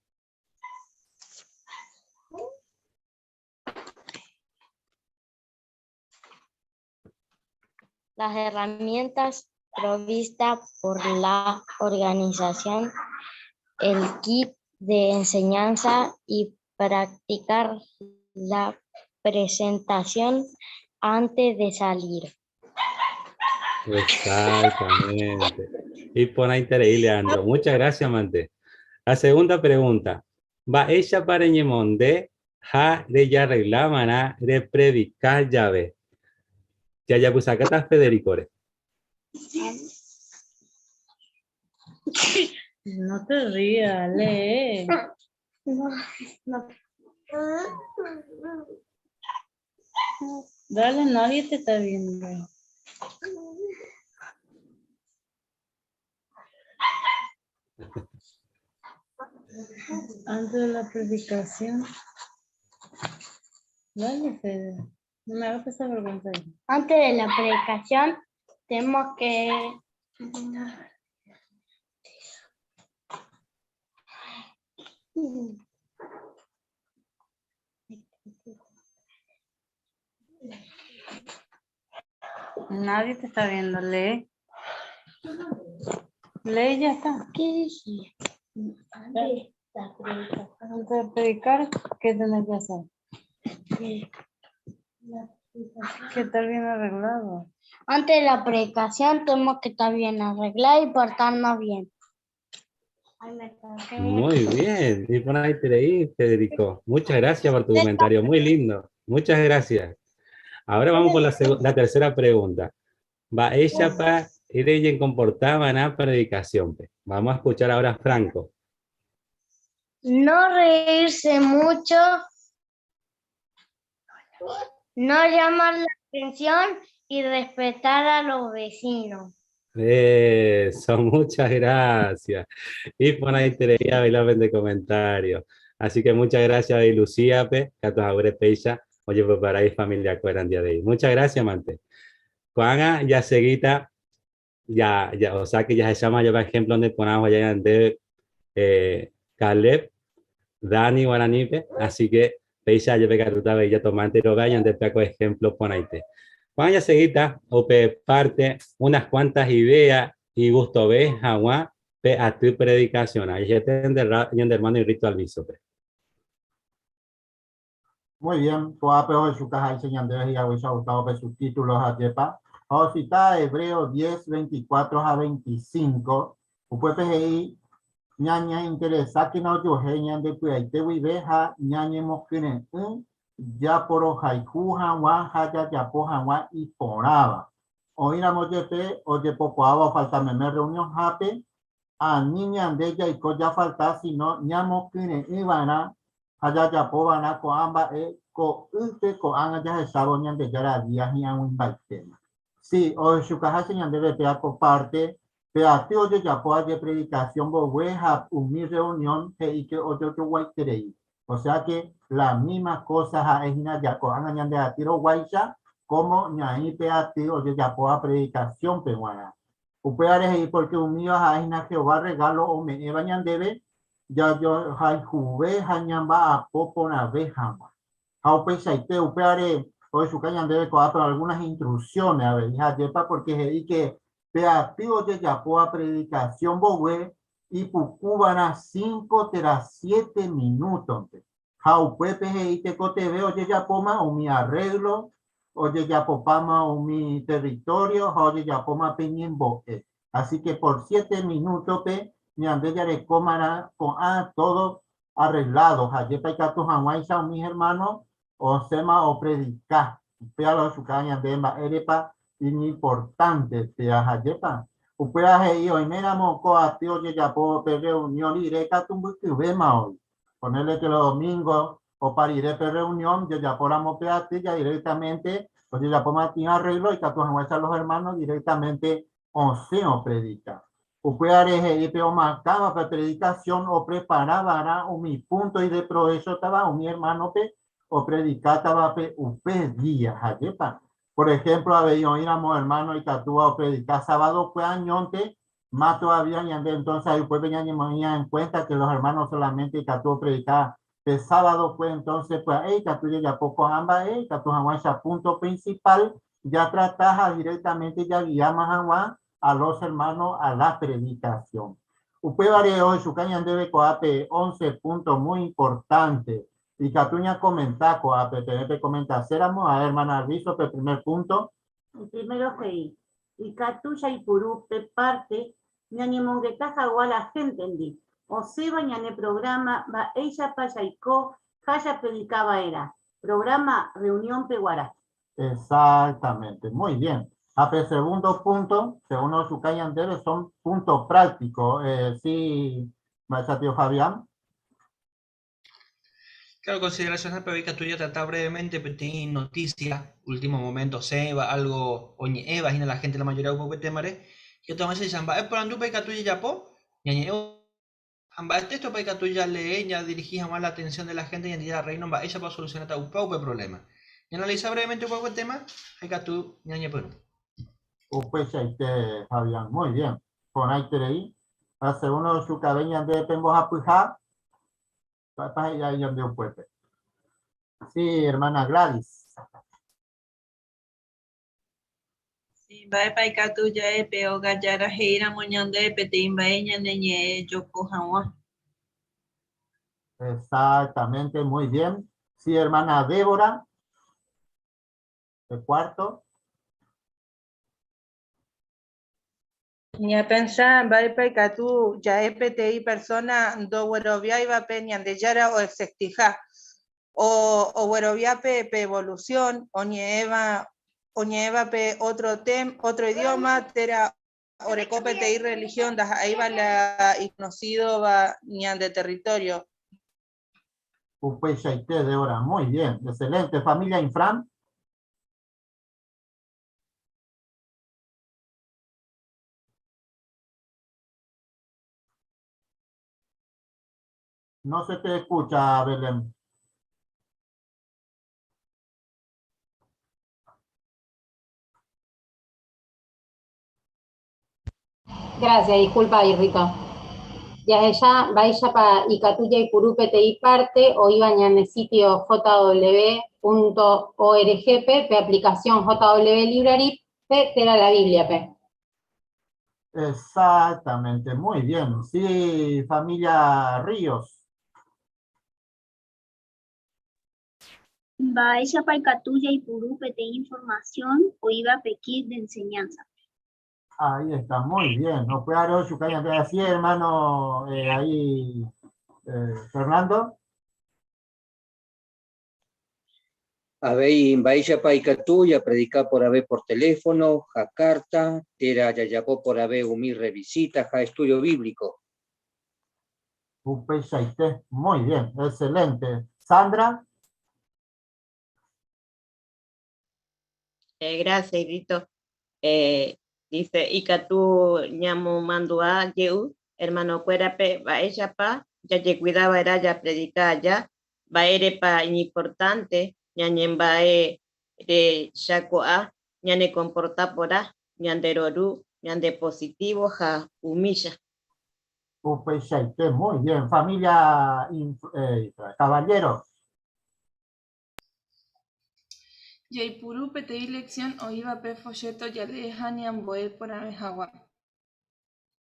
Las herramientas provistas por la organización, el kit de enseñanza y practicar la presentación antes de salir. Exactamente. Iporãiterei, Leandro. Muchas gracias, mante. La segunda pregunta. Mba'éichapa reñemonde ha rejarreglava'erã repredika jave? Jajapysakáta Federico-re. No te rías, lee. No, no. Dale, nadie te está viendo. Antes de la predicación. Dale, Fede. No me hagas esa vergüenza. Antes de la predicación, tenemos que... Nadie te está viendo, lee. Lee y ya está. ¿Qué dije? Antes de la predicación. Antes de predicar, ¿qué tenés que hacer? Que estar bien arreglado. Antes de la predicación tenemos que estar bien arreglado y portarnos bien. Ay, me toqué. Muy bien, y por ahí te leí, Federico. Muchas gracias por tu comentario, muy lindo. Muchas gracias. Ahora vamos por la tercera pregunta. Mba'éichapa reñekomportava'erã predicación-pe? Vamos a escuchar ahora a Franco. No reírse mucho, no llamar la atención y respetar a los vecinos. Eso, muchas gracias. Y por ahí te leía de comentario. Así que muchas gracias, Lucía, pe, katu haguére péicha, ojepreparái ifamilia kuéra día de hoy. Muchas gracias, mante. Ko'ág̃a jaseguíta, ya, ya, o sea que jahecháma jave ejemplo neporã oheja ñandéve eh, Caleb, Dani guaranípe, así que péicha jepe katu avei jatoma enterove ñande pe ko ejemplo porãite. Ko'ág̃a jaseguíta upe parte unas cuantas ideas igustove hag̃ua pe aty predicación-rã. Jahechate ñande hermano Irrito Alviso-pe. Muy bien, ko'ápe ohechuka háicha ñandéve hi'aguéicha Gustavo pe subtítulo ha jepa. Ha ocita Hebreo 10, 24 ha 25, upépe he'i, Ñañeinteresákena ojuehe ñande py'aite guive ha ñañemokyre'ỹ japorohayhu hag̃ua ha jajapo hag̃ua iporãva. Oĩramo jepe ojepokuaáva ofalta meme reunionhápe, ani ñande jaiko jafalta sino ñamokyre'ỹ va'erã ha jajapo va'erã ko'ã mba'e ko'ýte ko'ág̃a jahechávo Ñandejára día hi'ag̃uimbaitéma. Si, ohechukaháicha ñandéve péa ko párte, pe aty ojejapo aje predikasión mboyve ha umi rreunión he'i ke ojojoguaiterei. Osea ke la mísma kósa ha'e hína ko'ág̃a ñande aty roguáicha kómo ñaĩ pe aty ojejapóva predikasiónpe g̃uarã. Upévare he'i pórke umíva ha'e hína Jehová rregálo ome'ẽva ñandéve jajohayhuve ha ñamba'apo porãve hag̃ua. Ha upeichaite, upévare ohechuka ñandéve ko'ápe algunas instrucciones avei ha ajépa pórke he'i ke pe aty ojejapóva predikasión mbogue ipukuva'erã cinco térã siete minútonte. Ha upépe he'i tekotevẽ ojejapóma umi arréglo, ojejapopáma umi território ha ojejapóma pe ñembo'e. Así que por siete minútope ñande jarekómarã ko'ã todo arreglado ha jepa ikatu hag̃uáicha umi hermano osẽma opredika. Upéva la ochukáva ñande mba'érepa iñimportánte péa ha jepa. Upéva he'i oiméramo ko aty ojejapo pe reunión rire katu mbykyvéma oĩ. Ponele que los domingos opa rire pe reunión jajapóramo pe aty ya directamente ojejapóma tĩ arreglo ikatu hag̃uáicha los hermanos directamente osẽ opredika. Upévare he'i pe omarkáva pe predikasión oprepara va'erã umi púnto ideprovéchotava umi ermánope opredikátavape upe día. Ajépa? Por ehémplo avei oĩramo ermáno ikatúva opredika sabadokue añónte, más todavía ñande entonces ahí upépe ñañemoĩa en cuenta que los hermanos solamente ikatu opredika pe sabadokue, entonces pya'e ikatu jajapo ko'ã mba'e ikatu hag̃uáicha punto principal jatrata ha directamente jaguiáma hag̃ua a los hermanos a la predicación. Upévare ohechuka ñandéve ko'ápe 11 punto muy importante. Ikatu ñakomenta ko'ápe, peẽ pekomentaséramo, a hermana Arvizo pe primer punto. El primero he'i, Ikatu jaipuru pe parte ñañemongeta hagua la héntendi, osẽva ñane programa Mba'éichapa jaiko ha japredika va'erã, programa reunión-pe guarã. Exactamente, muy bien. Ha pe segundo punto, según ochuka ñandéve, son puntos prácticos. Sí, mba'éicha tío Fabián. Claro, consideraciones pero ikatu jatrata brevemente peteĩ noticia, último momento osẽva, algo oñe'ẽva hína la gente la mayoría upe témare, ikatu hag̃uáicha mba'e porandúpa ikatu jajapo, ñañe'ẽ ha mba'e téxtopa ikatu jalee jadirigi hag̃ua la atención de la gente Ñandejára Reino mba'éichapa osolucionáta upe upe problema. Ñaanalisa brevemente upe upe tema ha ikatu ñañepyrũ. Upeichaite, Fabián, muy bien. Porãiterei. Ha según ochukave ñande pe mbohapyha, mba'épa he'i avei ñande upépe. Sí, hermana Gladys. Sí, mba'épa ikatu ja'e pe óga jára he'íramo ñandéve peteĩ mba'e ñane ñe'ẽ joko hag̃ua. Exactamente, muy bien. Sí, hermana Débora. El cuarto. Ñapensa mba'épa ikatu ja'e peteĩ persóna ndogueroviáivape Ñandejára oexistiha, o ogueroviápe pe evolusión, oñe'ẽva oñe'ẽvape ótro tem, ótro idióma térã oreko peteĩ rrelihión ndaha'éiva la ikonosídova ñande território. Upeichaite, Débora, muy bien, excelente. Familia Infran. No se te escucha, Belén. Gracias, disculpa, Irrito. Jahecha mba'éichapa ikatu jaipuru peteĩ parte oĩva ñane sitio jw.org-pe, pe aplicación JW Library-pe térã la Biblia-pe. Exactamente, muy bien. Sí, familia Ríos. Mba'éichapa ikatu jaipuru peteĩ informasión oĩva pe kit de enseñanza-pe. Ahí está, muy bien. No puede Así, hermano, ahí, Fernando. Avei mba'éichapa ikatu japredika porãve por teléfono, ha kárta, térã jajapo porãve umi rrevisíta ha estúdio bíblico. Upeichaite, muy bien, excelente. Sandra. Gracias, Irrito. Dice, ikatu ñamomandu'a jey hermanokuérape mba'éichapa jajekuidava'erã japredika aja, mba'érepa iñimportánte ñañemba'e rechakuaa, ñanekomporta porã, ñande rory Ñande positivo ha umícha. Upeichaite, muy bien. Familia eh, Caballero. Jaipuru peteĩ lección oĩva pe folleto Jalee ha ñambo'e porãve hag̃ua.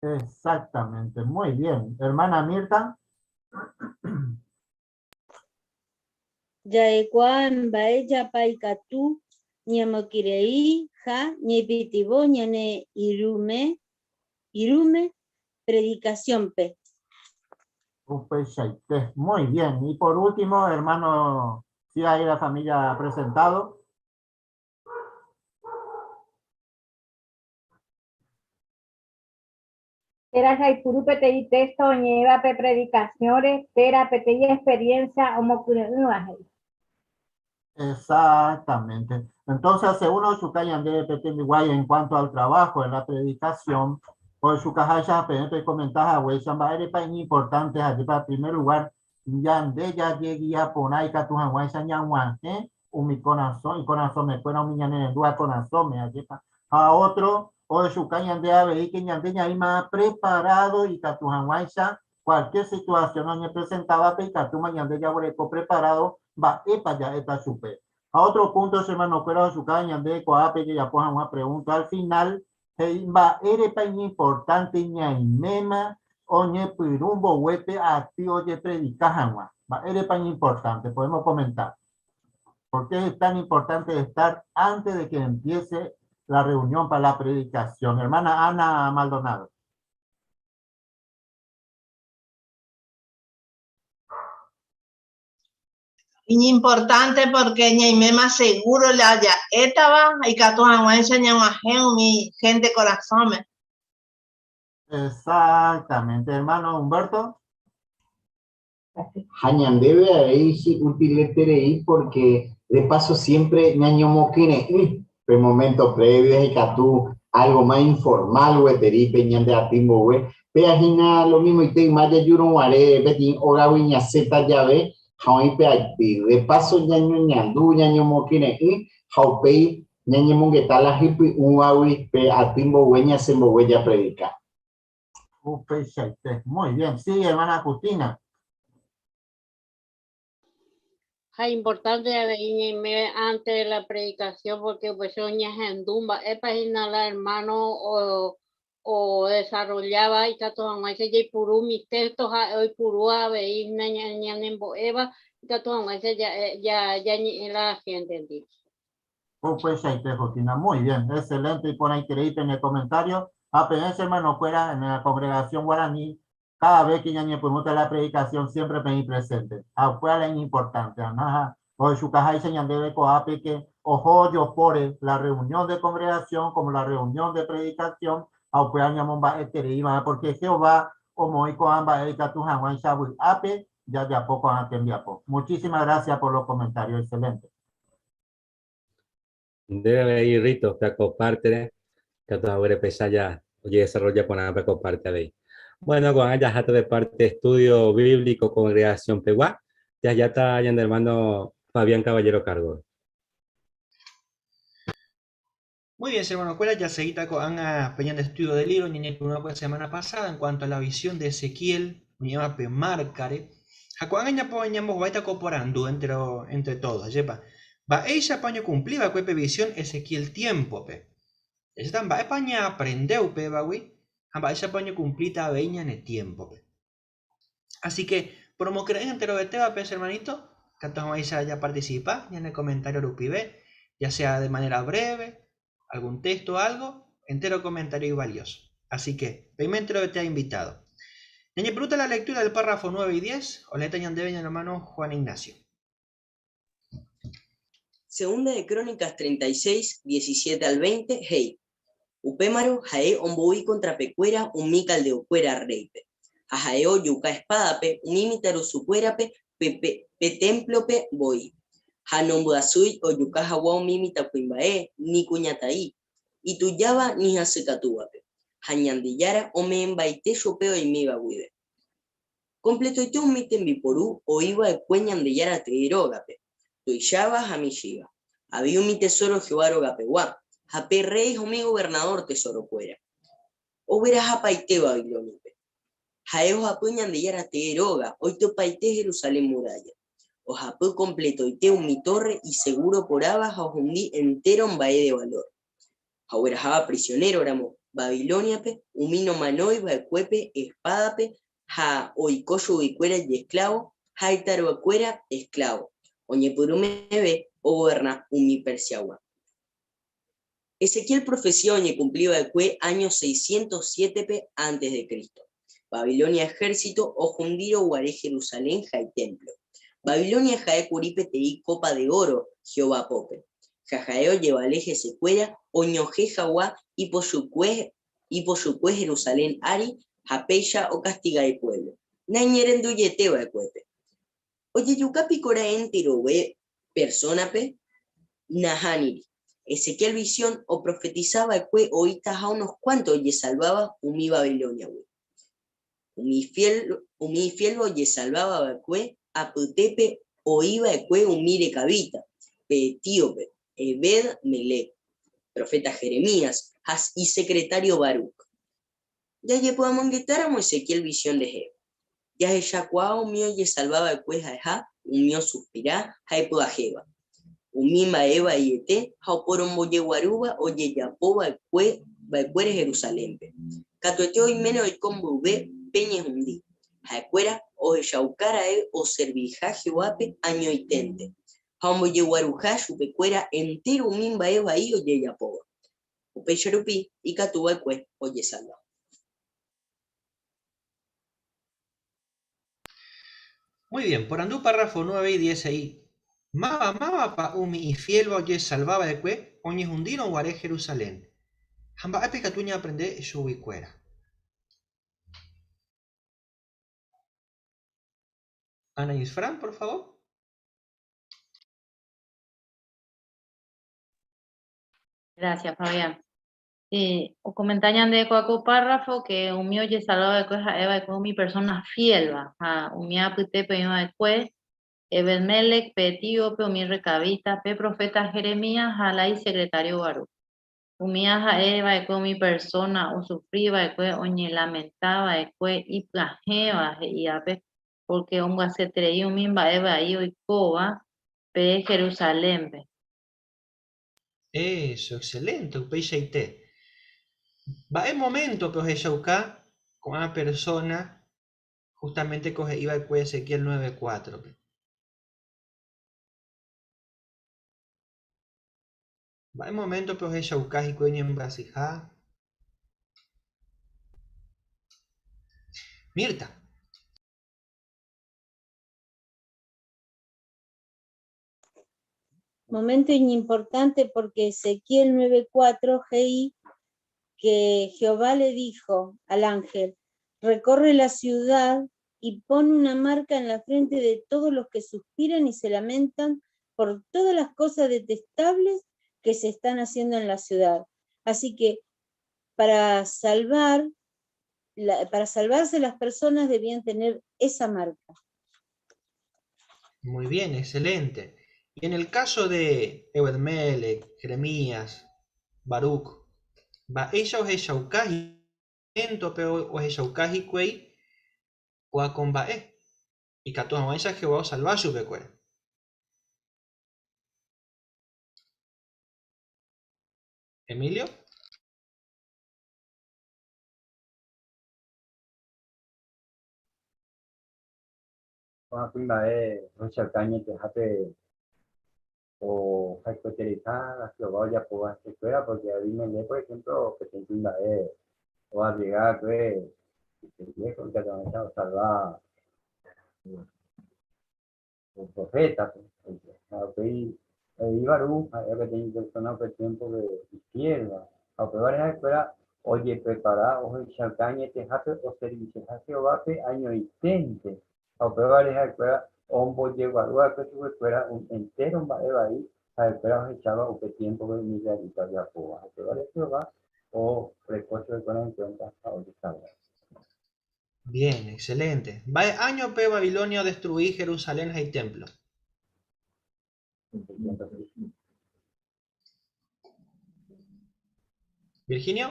Exactamente, muy bien. Hermana Mirta. Ja'ekuaa mba'éichapa ikatu ñamokyre'ỹ ha ñaipytyvõ ñane irũme irũme predikasiónpe. Upeichaite. Muy bien. Y por último, hermano, si hay la familia presentado. Térã jaipuru peteĩ téxto oñe'ẽva pe predikasiõre térã peteĩ experiénsia omokyre'ỹva, he'i. Exactamente. Entonces, según ochuka ñandéve pe tembiguái en cuanto al trabajo en la predicación, ochukaháicha peẽ pekomenta haguéicha mba'érepa iñimportante ha'épa en primer lugar ñande jajegia porã ikatu hag̃uáicha ñag̃uahẽ umi korasõ, ikorasõmekuéra umi ñanerendúva korasõme, ajépa. Ha ótro ohechuka ñande avei ke ñande ñaĩma preparádo ikatu hag̃uáicha cualquier situación oñepresentávape ikatúma ñande jaguereko preparádo mba'épa ja'éta chupe. Ha ótro punto che hermanokuéra ohechukáva ñande ko'ápe jajapo hag̃ua pregunta al final, he'i mba'érepa iñimportánte ñaiméma oñepyrũ mboguépe aty ojepredika hag̃ua. Mba'érepa iñimportánte? Podemos comentar. ¿Por qué es tan importante estar antes de que empiece la reunión para la predicación? Hermana Ana Maldonado. Iñimportánte pórke ñaiméma segúro la ja'étava ha ikatu hag̃uáicha ñag̃uahẽ umi hénte korasõme. Exactamente, hermano Humberto. Ha ñandéve avei hi'utileterei pórke de paso siémpre ñañomokyre'ỹ pe moménto prévio ha ikatu álgo más informal gueteri pe ñande aty mboyve. Péa hína lo mimoite yma jajúrõ guare peteĩ ógagui ñasẽta jave ha oĩ pe aty. De paso ñañoñandu, ñañomokyre'ỹ ha upéi ñañemongeta la hypy'ũvagui pe aty mboyve ñasẽ mboyve japredika. Upeichaite. Muy bien. Sí, hermana Justina. Ha importante avei ñaime antes de la predicación porque upéicha oñehendu mba'épa hína la hermano odesarrolláva ikatu hag̃uáicha jaipuru umi texto ha'e oipurúva avei hína ñanembo'éva ikatu hag̃uáicha ñañe'ẽ la héntendi. Upeichaite, Justina. Muy bien, excelente iporãiterei pene comentario. Ha peẽ che hermanokuéra en la congregación guaraní, cada vez que ñañepyrũta la predicación siempre peĩ presente. Ha upéva la iñimportante. Anáha ohechukaháicha ñandéve ko'ápe que oho ojopóre la reunión de congregación como la reunión de predicación ha upéva ñamomba'etereiva'erã porque Jehová omoĩ ko'ã mba'e ikatu hag̃uáicha vy'ápe jajapo ko'ã tembiapo. Muchísimas gracias por los comentarios. Excelente. Ndéve avei Rito, pe akopártere, katu haguére péicha ja ojedesarrolla porã pe akopárte avei. Bueno, ko'ág̃a jaháta pe parte estudio bíblico congregación pegua, jahejáta ñane hermano Fabián Caballero cargo. Muy bien, hermanokuéra, jaseguíta ko'ág̃a pe ñande estudio de libro ñañepyrũva'ekue semana pasada en cuanto a la visión de Ezequiel, oñe'ẽva pe márkare. Ha ko'ág̃a ñambohováita ko porandu entero, entre todos, ajépa? Mba'éichapa oñekumpli va'ekue pe visión Ezequiel tiémpope? Jahecháta mba'épa ñaaprende upévagui ha mba'éichapa oñekumplíta avei ñane tiémpope. Así que, poromokyre'ỹ enterovetévape, che hermanito, katu hag̃uáicha japarticipa ñane comentario rupive, ya sea de manera breve, algún texto o algo, entero comentario ivalioso. Así que, peime enterovetéva invitado. Ñañepyrũta la lectura del párrafo 9 y 10, oleéta ñandéve ñane hermano Juan Ignacio. Segunda de Crónicas 36, 17 al 20, he'i, Upémarõ ha'e ombou ikontrapekuéra umi caldeokuéra rréipe, ha ha'e ojuka espádape umi mitãrusukuérape pe témplope voi, ha nombyasýi ojuka hag̃ua umi mitãkuimba'e ni kuñataĩ, itujáva ni hasykatúvape, ha Ñandejára ome'ẽmbaite chupe oimíva guive. Kompletoite umi tembiporu oĩ va'ekue Ñandejára tee rógape, tuicháva ha michĩva. Avei umi tesóro Jehová rogapegua, ha pe rréi ha umi governadór tesorokuéra. Oguerahapaite Babilóniape. Ha'e ohapy Ñandejára tee róga, oitypaite Jerusalén murálla. Ohapy kompletoite umi tórre isegúro porãva ha ohundi entéro mba'e de valór. Ha ogueraháva prisionéroramo Babilóniape umi nomanói va'ekuépe espádape ha oiko chuguikuéra ijesklávo ha itaruakuéra esklávo, oñepyrũ meve ogoverna umi Persiagua. Ezequiel profesía oñekumpli va'ekue áño 607-pe antes de Cristo, Babilonia ehérsito ohundírõ guare Jerusalén ha itémplo. Babilonia ha'e kuri peteĩ kópa de óro Jehová pópe, ha ha'e ojevale hesekuéra oñohẽ hag̃ua ipochykue Jerusalén ári ha péicha okastiga ipuévlo, naiñe'ẽrenduiete va'ekuépe. Ojejuka piko ra'e enterove persónape? Nahániri. Ezequiel visión oprofetisa va'ekue oĩtaha unos kuánto ojesalváva umi Babilóniagui. Umi ifiél, umi ifiélva ojesalváva va'ekue apytépe oĩ va'ekue umi recabita, pe etíope, Ebed-Melec, proféta Jeremías ha isekretário Baruc. Jajepy'amongetáramo Ezequiel visión rehe, jahechakuaa umi ojesalva va'ekue ha'eha umi osuspira ha ipy'ajéva, umi mba'e vaiete ha oporombojeguarúva ojejapo va'ekue va'ekuére Jerusalénpe. Katuete oiméne oiko mboyve pe ñehundi, ha'ekuéra ohechauka ra'e oserviha Jehovápe añoiténte, ha ombojeguaruha chupekuéra entéro umi mba'e vai ojejapóva. Upéicha rupi ikatu va'ekue ojesalva. Muy bien, porandu párrafo 9 y 10 he'i, Máva mávapa umi ifiélva ojesalva va'ekue oñehundírõ guare Jerusalén, ha mba'épa ikatu ñaaprende chuguikuéra? Ana Isfrán, por favor. Gracias, Fabián. Eh, okomenta ñande kóa ko párrafo que umi ojesalva va'ekue ha'e va'ekue umi persona fiel-va, ha umi apytépe oĩ va'ekue Ebed-Mélec, pe etíope, umi recabita, pe proféta Jeremías ha la isecretario Baruc. Umíva ha'e va'ekue umi persona osufri va'ekue, oñelamenta va'ekue, ipyahẽva he'ívape, pórke ombyasyeterei umi mba'e vai oikóva pe Jerusalénpe. Eso, excelente, upeichaite. Mba'e moméntope ohechauka ko'ã persóna justamente ko he'i va'ekue Ezequiel 9:4-pe? Mba'e moméntope ohechauka hikuái oñembyasyha? Mirta. Momento iñimportante porque Ezequiel 9:4 he'i que Jehová le dijo al ángel, recorre la ciudad y pon una marca en la frente de todos los que suspiran y se lamentan por todas las cosas detestables que se están haciendo en la ciudad. Así que para salvar, para salvarse las personas debían tener esa marca. Muy bien, excelente. Y en el caso de Ebed-Melec, Jeremías, Baruc, mba'éicha ohechauka pe ohechauka hikuái kóa ko mba'e, ikatu hag̃uáicha Jehová osalva chupekuéra. Emilio? Ko'ã kuimba'e ohechauka añetehápe ohayhuetereiha la Jehová ojapóva hesekuéra, pórke Abimelec, por ehémplo, peteĩ kuimba'e oarriesga va'ekue ipellejo ikatu hag̃uáicha osalva ko profétape. Ha upéi he'i Baruc ha'e peteĩ persóna upe tiémpope ifiélva, ha upévare ha'ekuéra ojeprepara ohechauka añetehápe oserviseha Jehovápe añoiténte, ha upévare ha'ekuéra ombojeguaru va'ekue chupekuéra un entéro mba'e vai ha'ekuéra ohecháva upe tiémpope umi israelita ojapóva. Ha upévare Jehová oreko chupekuéra enkuénta ha ojesalva. Bien, excelente. Mba'e áñope Babilonia odestrui Jerusalén ha itémplo? Virginio?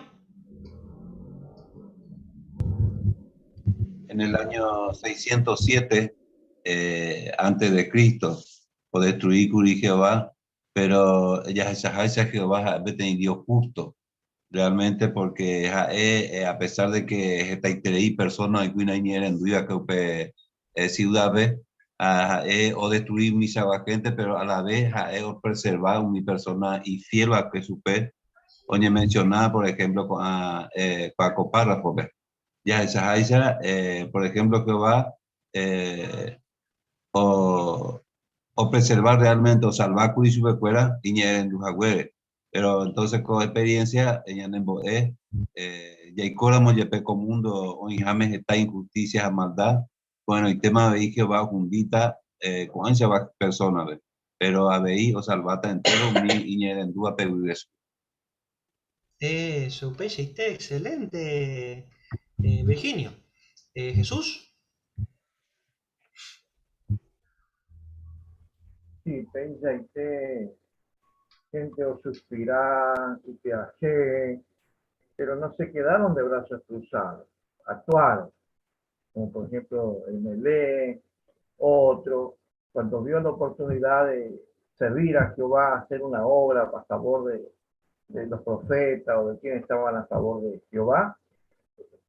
En el año 607 eh, antes de Cristo, odestrui kuri Jehová, pero jahechaháicha Jehová ha'e peteĩ Dios justo, realmente porque ha'e eh, a pesar de que hetaiterei persona oikue naiñe'ẽrendúi va'ekue upe eh, ciudad-pe, ha'e odestrui umichagua gente, pero a la vez ha'e opreserva umi persona ifiel va'ekue chupe, oñemenciona por ejemplo ko'ã eh, ko párrafo-pe. Jahechaháicha, eh, por ejemplo, Jehová eh, o, opreserva realmente, osalvákuri chupekuéra iñe'ẽrendu haguére. Pero entonces ko experiencia ñanembo'e eh, jaikóramo jepe ko mundo oĩháme heta injusticia ha maldad, ko'ẽrõitéma avei Jehová ohundíta eh, ko'ãichagua persona-pe, pero avei osalváta entero umi iñe'ẽrendúvape guive chupe. Eso, upeichaite, excelente, eh, Virginio. Eh, Jesús. Sí, peichaite gente osuspirá ipyahẽ, pero no se quedaron de brazos cruzados, actuaron, como por ejemplo el Melé, otro, cuando vio la oportunidad de servir a Jehová, hacer una obra a favor de, de los profetas o de quienes estaban a favor de Jehová,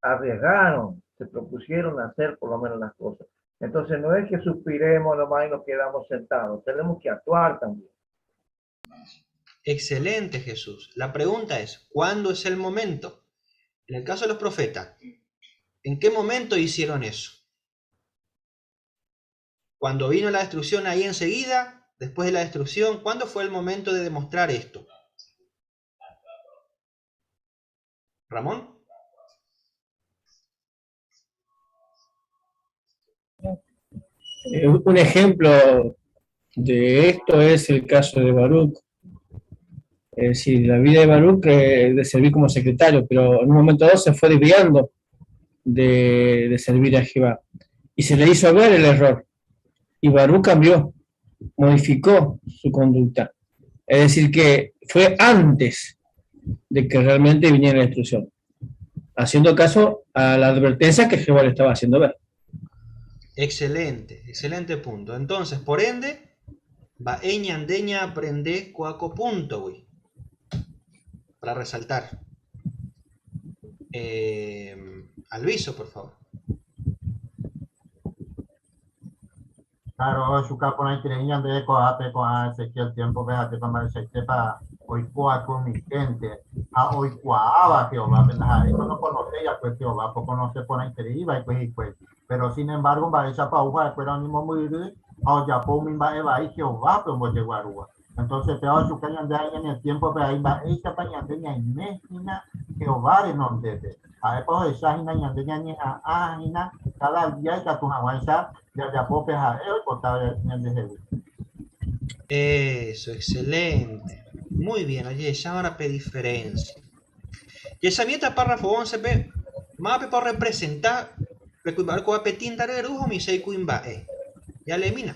arriesgaron, se propusieron hacer por lo menos las cosas. Entonces no es que suspiremos nomás y nos quedamos sentados, tenemos que actuar también. Excelente, Jesús. La pregunta es, ¿cuándo es el momento? En el caso de los profetas, ¿en qué momento hicieron eso? Cuando vino la destrucción ahí enseguida, después de la destrucción, ¿cuándo fue el momento de demostrar esto? Ramón. Eh, un ejemplo de esto es el caso de Baruch. Es decir, la vida de Baruch eh, de servir como secretario, pero en un momento dado se fue desviando de, de servir a Jehová. Y se le hizo ver el error. Y Baruch cambió, modificó su conducta. Es decir, que fue antes de que realmente viniera la destrucción, haciendo caso a la advertencia que Jehová le estaba haciendo ver. Excelente, excelente punto. Entonces, por ende, va andeña aprende cuaco punto, güey. Para resaltar. Eh, Alviso, por favor. Claro, ohechuka porãiterei ñande ko'ápe ko'ã Ezequiel tiémpope ha ajépa mba'eichaitépa oiko umi hénte ha oikuaáva Jehovápe, ndaha'éiko nokonoséi va'ekue Jehovápe, okonose porãiterei va'ekue hikuái. Péro sin embargo mba'éichapa ou ha'ekuéra oñemombyry ha ojapo umi mba'e vai Jehovápe ombojeguarúva. Entonces péva ohechuka ñande ha ñane tiémpope avei mba'éichapa ñande ñaime hína Jehová renondépe. Ha'épa ohecha hína ñande ñañeha'ã hína káda día ikatu hag̃uáicha jajapo pe ha'e oipota ñandehegui. Eso, excelente. Muy bien, ojehecháva pe diferencia. Jechamiéta párrafo 11 pe, mávapepa orrepresenta pe kuimba'e orekóva pe tinta ryru ha umi sei kuimba'e. Jaleemína.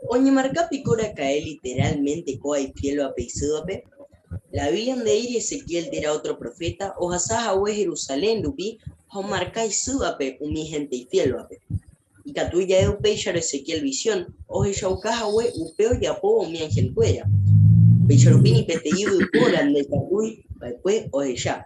Oñemarka piko raka'e literalmente kóa ifiélvape isývape? La Biblia nde'íri Ezequiel térã ótro proféta ohasa hague Jerusalén rupi ha omarka isývape umi hénte ifiélvape. Ikatu ja'e upéicharõ Ezequiel visión ohechauka hague upe ojapóva umi anhelkuéra. Upéicha rupi ni peteĩ yvypóra ndaikatúi va'ekue ohecha.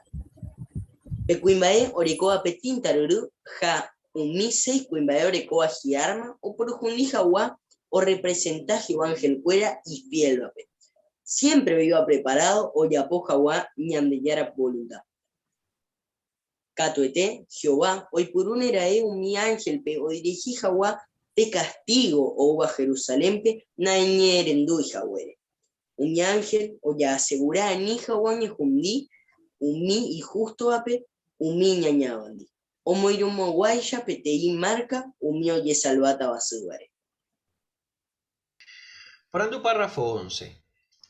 Pe kuimba'e orekóva pe tínta ryru ha umi seis kuimba'e orekóva hi'árma oporohundi hag̃ua orrepresenta Jehová anhelkuéra ifiélvape. Siémpre oĩva preparádo ojapo hag̃ua Ñandejára volunta. Katuete, Jehová oipurúne ra'e umi ánhelpe odirihi hag̃ua pe kastígo oúva Jerusalénpe naiñe'ẽrendúi haguére. Umi ánhel ojaasegura ani hag̃ua oñehundi umi ihústovape umi iñañávandi, omoirũmoguáicha peteĩ márka umi ojesalvátava sývare. Porandu párrafo 11.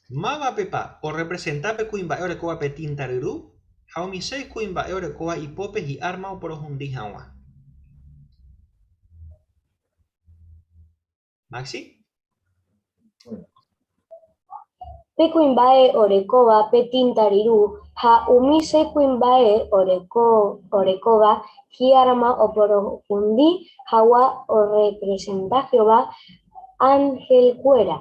Mávapepa orrepresenta pe kuimba'e orekóva pe tínta ryru ha umi seis kuimba'e orekóva ipópe hi'árma oporohundi hag̃ua? Maxi? Pe kuimba'e orekóva pe tínta ryru ha umi che kuimba'e orekóva hi'árma oporohundi hag̃ua orrepresenta Jehová anhelkuéra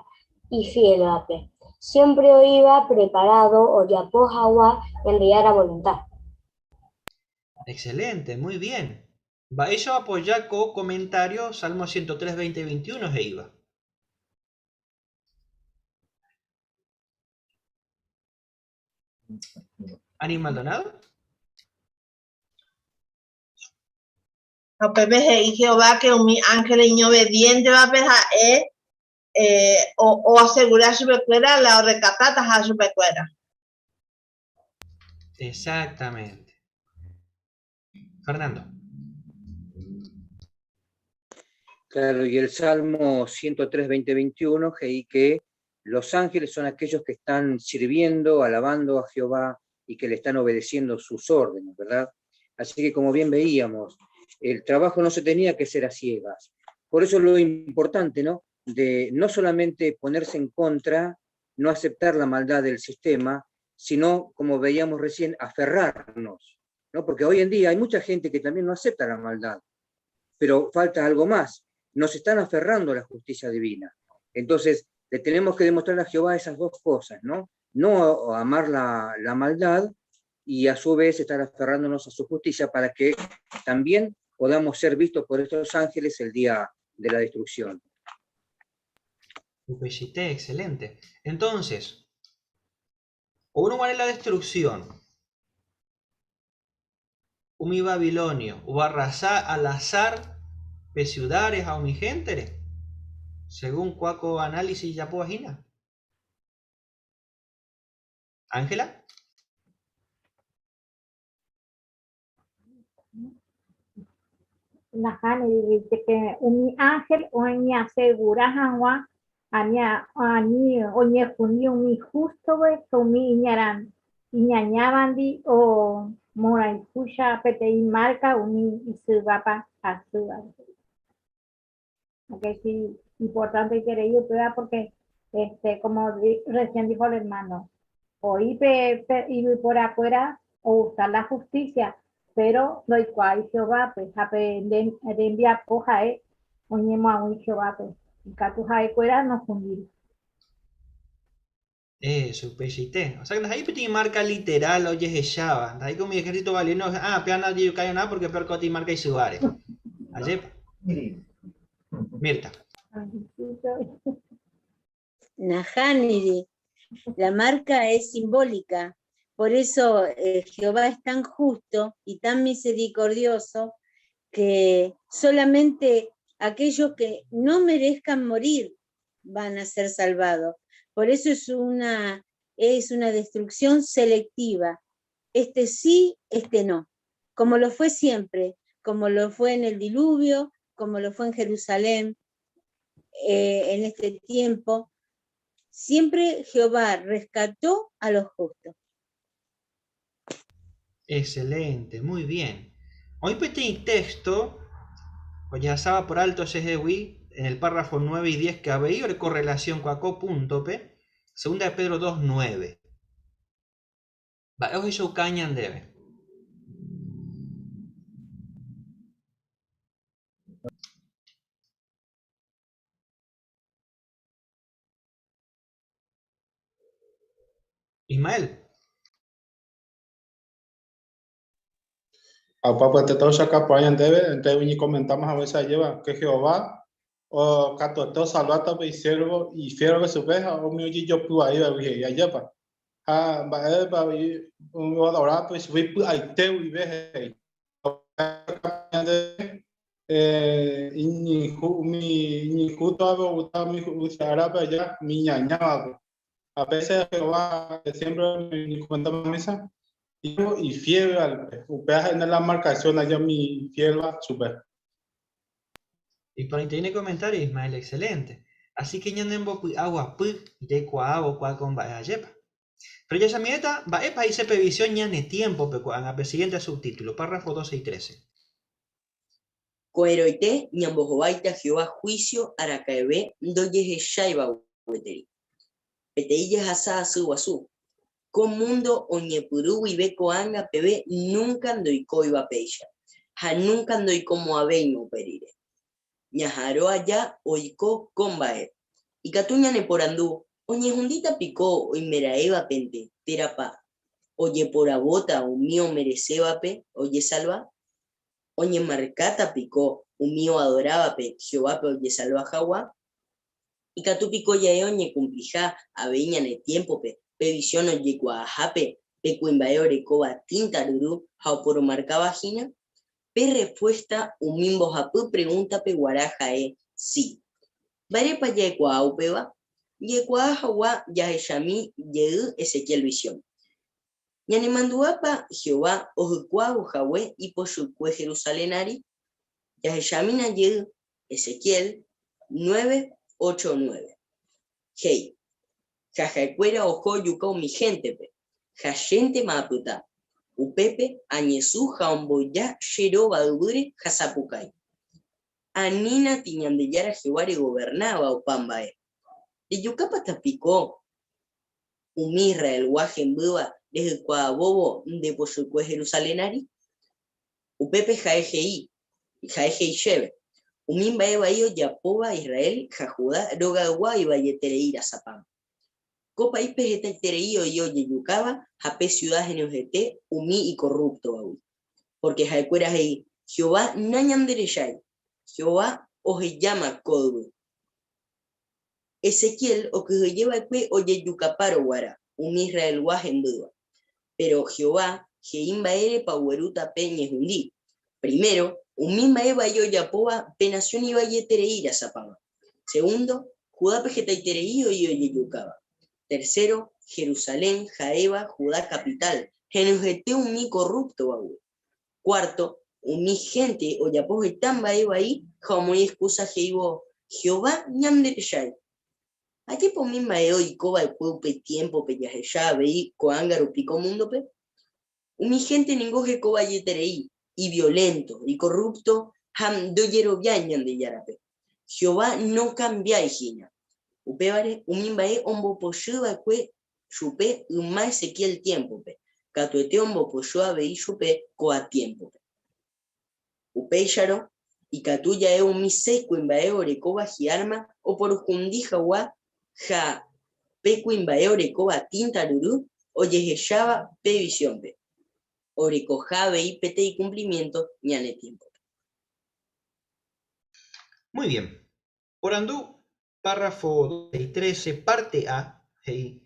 ifiélvape, siémpre oĩva preparádo ojapo hag̃ua Ñandejára volunta. Excelente, muy bien. Mba'éicha oapoja ko comentario Salmo 103, 20, 21 he'íva? Ani Maldonado? Ha upépe he'i Jehová ke umi ánhel iñobediéntevape ha'e eh, oasegura chupekuéra la orrekatataha chupekuéra. Exactamente. Fernando. Claro, y el Salmo 103, 20, 21, he'i que los ángeles son aquellos que están sirviendo, alabando a Jehová y que le están obedeciendo sus órdenes, ¿verdad? Así que como bien veíamos, el trabajo no se tenía que hacer a ciegas. Por eso lo importante, ¿no? De no solamente ponerse en contra, no aceptar la maldad del sistema, sino, como veíamos recién, aferrarnos, ¿no? Porque hoy en día hay mucha gente que también no acepta la maldad, pero falta algo más. Nos están aferrando a la justicia divina. Entonces, le tenemos que demostrar a Jehová esas dos cosas, ¿no? No amar la, la maldad y a su vez estar aferrándonos a su justicia para que también podamos ser vistos por estos ángeles el día de la destrucción. Upeichaite, excelente. Entonces, uno vale la destrucción. Umi babilonio, oarrasa al azar pe ciudades ha umi héntere, según cuaco análisis japóva hína. Ángela. Nahániri, jepe umi ánhel oñeasegura hag̃ua ani oñehundi umi hústove ha umi iñañávandi omorayhúcha peteĩ márka umi isyvápa hasývape. Ok, sí, importante upéva porque, este, como recién dijo el hermano, oĩ pe, pe yvyporakuéra ogusta la justicia, pero ndoikuaái Jehovápe, ha pe rembiapo ha'e oñemoag̃ui Jehovápe, ikatu ha'ekuéra nohundíri. Eso, upeichaite. O sea, que ndaha'éi peteĩ marca literal ojehecháva. Ndaha'éi ko umi ejército babilonio, ah, péva ndajejukáiona porque pe oreko peteĩ marca isyváre. Ajépa. Mirta. Nahániri, la marca es simbólica. Por eso eh, Jehová es tan justo y tan misericordioso que solamente aquellos que no merezcan morir van a ser salvados. Por eso es una, es una destrucción selectiva. Este sí, este no. Como lo fue siempre, como lo fue en el diluvio, como lo fue en Jerusalén, eh, en este tiempo. Siempre Jehová rescató a los justos. Excelente, muy bien. Oĩ peteĩ texto ojehasáva por alto chehegui en el párrafo 9 y 10 que avei oreko relación kua ko púntope, Segunda de Pedro 2, 9. Mba'e ohechauka ñandéve? Ismael. Ha upépe tohechauka porã ñandéve, entonces oñekomentáma haguéicha ajéva, que Jehová katuete osalváta pe isiervo ifiélvape chupe ha umi ojejopy vaívagui he'i ajépa. Ha mba'épa umi oadoráva chupe ipy'aite guive he'i. Ñandéve umi iñinhústovape ogusta umi árape aja umi iñañávape. Ha péicha Jehová siempre oñekomentáma misa ifiélvape. Upéva ha'éne la marcación aja umi ifiélva chupe. Iporãite ne comentario Ismael, excelente. Así que ñanembopy'aguapy jaikuaávo kua ko mba'e ajépa. Pero jahechamivéta mba'épa he'ise pe visión ñane tiémpope ko'ág̃a pe siguiente subtítulo, párrafo 12 y 13. Ko'ẽrõite ñambohováita Jehová huísio araka'eve ndojehecháiva gueteri. Peteĩ jehasa asy guasu. Ko múndo oñepyrũ guive ko'ág̃a peve núnka ndoikóiva péicha, ha núnka ndoikomo'ãvéima upe rire. Ñaha'arõ aja oiko ko mba'e. Ikatu ñaneporandu, Oñehundíta piko oimeraẽvapente térãpa ojeporavóta umi omeresévape ojesalva? Oñemarkáta piko umi oadorávape Jehovápe ojesalva hag̃ua? Ikatu piko ja'e oñekumpliha avei ñane tiémpope pe visión ojekuaahápe pe kuimba'e orekóva tínta ryru ha oporomarkáva hína? Pe rrespuésta umi mbohapy pregúntape guarã ha'e si. Mba'érepa ja'ekuaa upéva? Jaikuaa hag̃ua jahechami jey Ezequiel visión. Ñanemandu'ápa Jehová ohykuávo hague ipochykue Jerusalén ári? Jahechamína jey Ezequiel 9, 8, 9. He'i, Ha ha'ekuéra oho ojuka umi héntepe, ha chéntema apyta. Upépe añesũ ha omboja che róva yvýre ha sapukái. Anínati Ñandejára Jehová regovernáva opa mba'e. Rejukápata piko umi Israelgua hembýva rehykuaavóvo nde pochykue Jerusalén ári? Upépe ha'e he'i, ha'e he'i chéve, Umi mba'e vai ojapóva Israel ha Judá rogaygua ivaieterei rasapáma. Ko paíspe hetaiterei oĩ ojejukáva ha pe siuda henyhẽte umi ikorrúptovagui. Pórke ha'ekuéra he'i, Jehová nañanderechái, Jehová ohejáma ko yvy. Ezequiel okyhyje va'ekue ojejukapárõ guarã umi Israelgua hembýva. Péro Jehová he'i mba'érepa oguerúta pe ñehundi. Primero, umi mba'e vai ojapóva pe nasión ivaieterei rasapáva. Segundo, Judápe hetaiterei oĩ ojejukáva. Tercero, Jerusalén ha'éva Judá kapitál, henyhẽte umi korrúptovagui. Cuarto, umi hénte ojapo heta mba'e vai ha omoĩ exkúsa he'ívo, Jehová ñanderechái. Ajépa umi mba'e oiko va'ekue upe tiémpope jahecha avei ko'ág̃a rupi ko múndope? Umi hénte ningo heko vaieterei, iviolénto, ikorrúpto ha ndojeroviái Ñandejárape. Jehová nokambiái hína. Upévare, umi mba'e ombopochy va'ekue chupe yma Ezequiel tiémpope, katuete ombopochy avei chupe ko'a tiémpope. Upéicharõ, ikatu ja'e umi seis kuimba'e orekóva hi'árma oporuhundi hag̃ua ha pe kuimba'e orekóva tínta ryru ojehecháva pe visiónpe, orekoha avei peteĩ kumplimiénto ñane tiémpope. Muy bien. Porandu párrafo 12 y 13, parte A, he'i,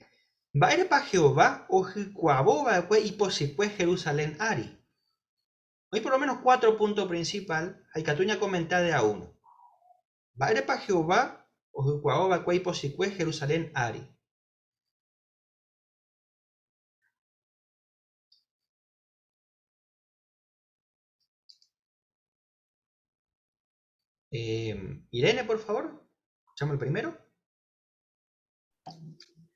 Mba'érepa Jehová ohykuavo va'ekue ipochykue Jerusalén ári? Oĩ por lo menos cuatro punto principal ha ikatu ñakomenta de a uno. Mba'érepa Jehová ohykuavo va'ekue ipochykue Jerusalén ári? Eh, Irene, por favor, escuchamos el primero.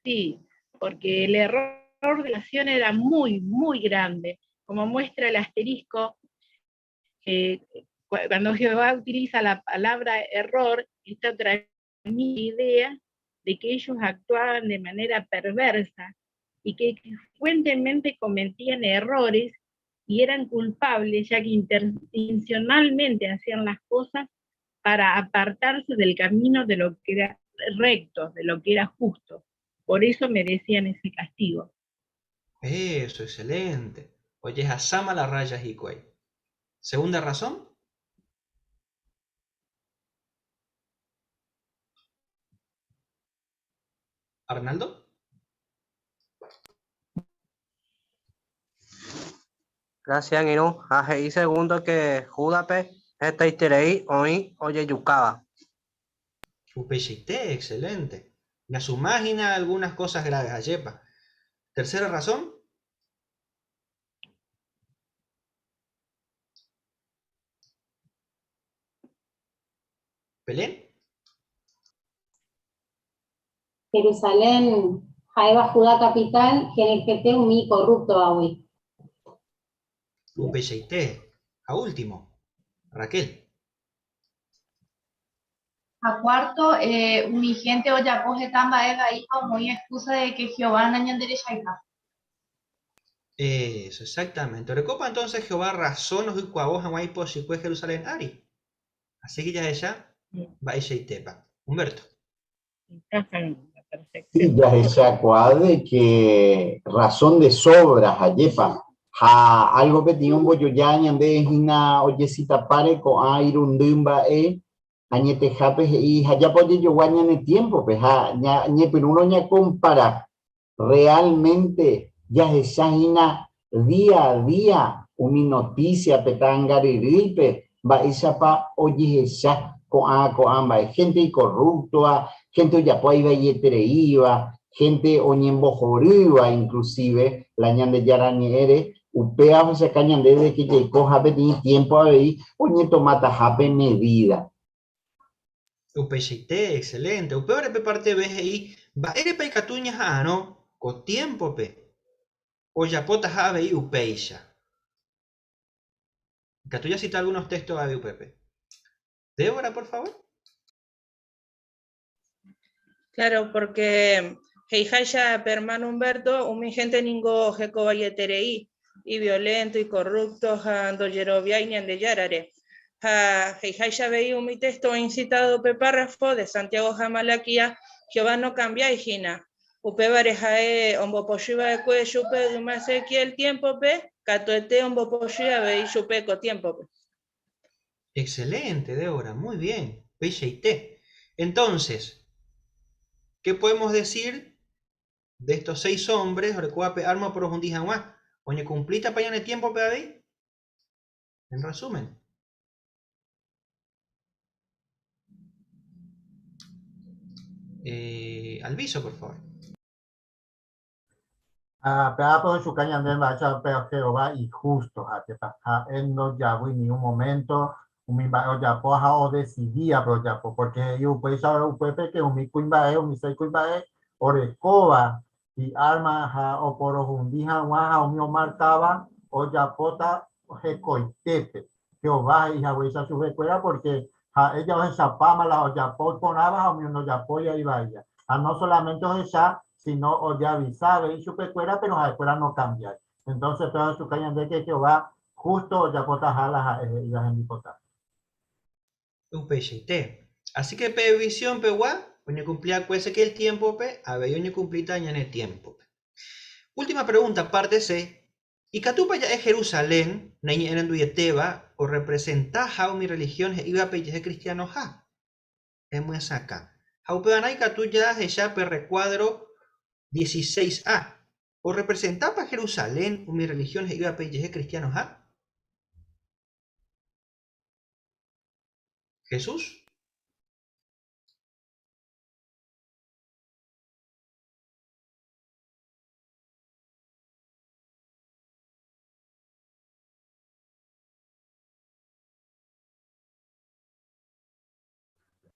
Sí, porque el error de la nación era muy, muy grande, como muestra el asterisco, eh, cuando Jehová utiliza la palabra error, está mi idea de que ellos actuaban de manera perversa y que frecuentemente cometían errores y eran culpables, ya que intencionalmente hacían las cosas para apartarse del camino de lo que era recto, de lo que era justo. Por eso merecían ese castigo. Eso, excelente. Oye, Hasama la raya hikuái. Segunda razón. Arnaldo. Gracias, angirũ. Ha he'i segundo que Júdape hetaiterei oĩ ojejukáva. Upeichaite, excelente. Ñasuma hína algunas cosas graves, ajépa. Tercera razón. Belén. Jerusalén ha'éva Judá capital, henyhẽte umi ikorrúptovagui. Upeichaite. Ha último, Raquel. Ha cuarto, umi hénte ojapo heta mba'e vai ha omoĩ excusa de que Jehová nañanderechaiha. Eso, exactamente. Orekópa entonces Jehová razón ohykuavo hag̃ua ipochykue Jerusalén ári? Así que jahecha mba'eichaitépa. Humberto. Sí, jahechakuaa de que razón de sobra hajépa ha algo peteĩ ombojoja ñande hína ojesitapáre ko'ã irundy mba'e añetehápe he'i hajápa ojejogua ñane tiempo-pe ha ñañepyrũrõ ñakompara realmente jahecha hína día a día umi noticia-pe ta'angaryrýipe mba'éichapa ojehecha ko'ã ko'ã mba'e, gente ikorruptova, gente ojapóva ivaietereíva, gente oñembohorýva inclusive la Ñandejára ñe'ẽre, upéva ohechaka ñandéve de que jaikoha peteĩ tiempo avei oñetomatahápe medida. Upeichaite, excelente. Upévare pe parte B he'i mba'érepa ikatu ñaha'arõ ko tiémpope ojapótaha avei upéicha. Ikatu jacita algunos textos avei upépe. Débora, por favor. Claro, porque he'iháicha pe hermano Humberto, umi gente ningo hekovaieterei, iviolento, icorrupto ha ndojeroviái Ñandejárare. Ha he'iháicha avei umi texto oĩ citado pe párrafo de Santiago ha Malaquías, Jehová nokambiái hína. Upévare ha'e ombopochy va'ekue chupe yma Ezequiel tiémpope, katuete ombopochy avei chupe ko tiémpope. Excelente, Débora, muy bien. Peichaite. Entonces, ¿qué podemos decir de estos seis hombres? Orekuape arma oporohundi hag̃ua. Oñekumplítapa ñane tiémpope avei? En resumen. Eh, Alviso, por favor. Ha péva pe ohechuka ñande mba'éicha pe Jehová ihústo ha'épa. Ha'e ndojavýi ni un moménto umi mba'e ojapo ha odesidíva pe ojapo, pórke he'i upéicha upépe ke umi kuimba'e, umi seis kuimba'e orekóva hi'árma ha oporohundi hag̃ua ha umi omarkáva ojapóta hekoitépe. Jehová he'i haguéicha chupekuéra pórke ha'e ja ohechapáma la ojapo iporãva ha umi ndojapóiva ivaíva. Ha no solamente ohecha, síno ojeavisa avei chupekuéra, péro ha'ekuéra nokambiái. Entónse péva ohechuka ñande ke Jehová hústo ojapotaha la ha'e he'íva hembipota. Upeichaite. Así que pe visión pegua oñekumpliakue Ezequiel tiémpope, avei oñekumplíta ñane tiémpope. Última pregunta, parte C. Ikatúpa ja'e Jerusalén naiñe'ẽrenduietéva orrepresentaha umi religión he'ívape ijehe cristianoha? Emyesakã. Ha upevarã ikatu jahecha pe rrecuadro 16 A. Orrepresentápa Jerusalén umi religión he'ívape ijehe cristianoha? Jesús?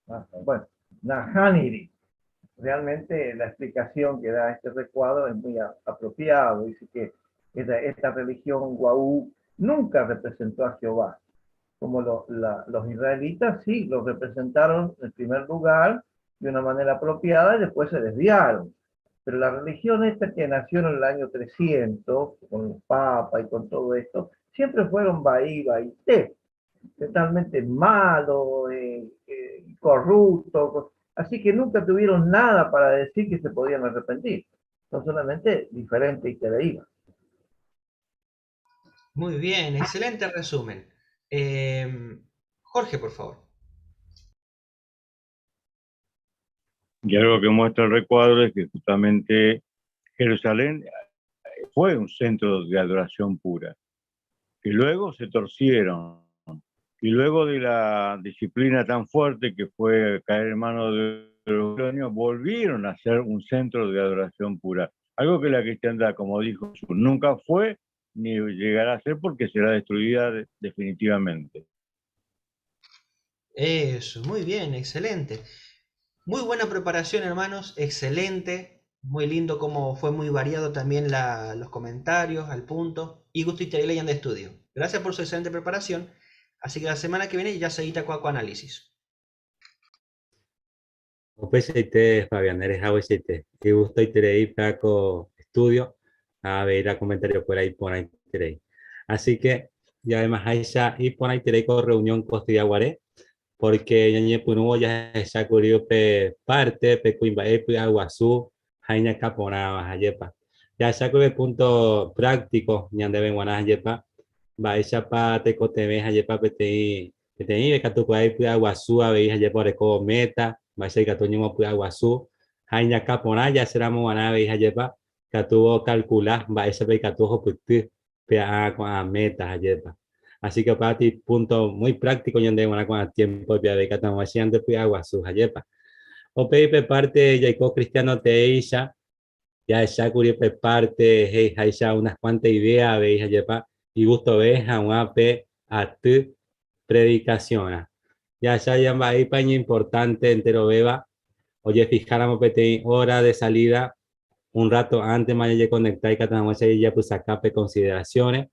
Ah, bueno, nahániri. Realmente la explicación que da este recuadro es muy apropiado. Dice que esta religión guaú nunca representó a Jehová. Como los israelitas sí lo representaron en primer lugar de una manera apropiada y después se desviaron. Pero la religión esta que nació en el año 300, con el Papa y con todo esto, siempre fueron Bahí, Baité, totalmente malo, corrupto, así que nunca tuvieron nada para decir que se podían arrepentir. Son solamente diferentes y te iba. Muy bien, excelente resumen. Jorge, por favor. Y algo que muestra el recuadro es que justamente Jerusalén fue un centro de adoración pura, que luego se torcieron, y luego de la disciplina tan fuerte que fue caer en manos de los babilonios, volvieron a ser un centro de adoración pura. Algo que la cristiandad, como dijo Jesús, nunca fue ni llegará a ser porque será destruida definitivamente. Eso, muy bien, excelente. Muy buena preparación, hermanos, excelente. Muy lindo como fue muy variado también los comentarios al punto. Y gusto y leyendo de estudio. Gracias por su excelente preparación. Así que la semana que viene ya seguita con análisis. Upeichaite, Fabián, erehagueichaite. Igustoiterei pe ko estudio ha avei la comentario-kuéra iporãiterei. Así que, ja'emaháicha iporãiterei ko reunión ko estudia guare, porque ñañepyrũvo jahecha kuri upe parte pe kuimba'e py'aguasu ha iñakã porãva, ajépa. Jahecha kuri pe punto práctico ñandéve g̃uarã, ajépa, mba'éichapa tekotevẽ, ajépa, peteĩ Peteĩve katu kuaa ipy'aguasu avei ha jepe orekóvo méta, mba'éicha ikatu oñemopy'aguasu ha iñakã porã jaséramo g̃uarã avei ha jepa ikatu okalkula mba'éichapa ikatu ohupyty pe ã ko'ã méta ha jepa. Así que opáva ti punto muy práctico ñande g̃uarã ko'ã tiempo-pe avei ikatu hag̃uáicha ñandepy'aguasu ha jepa. Upéi pe parte jaiko cristiano teéicha Jahechákuri pe párte he'iháicha unas kuánta idéa avei ha jepa igustove hag̃ua pe aty predikasionrã. Jahecha ja mba'éipa iñimportánte enterovéva ojefiháramo peteĩ óra de salída un rráto ántema ñañekonekta ikatu hag̃uáicha jajapysaka pe konsiderasiõre,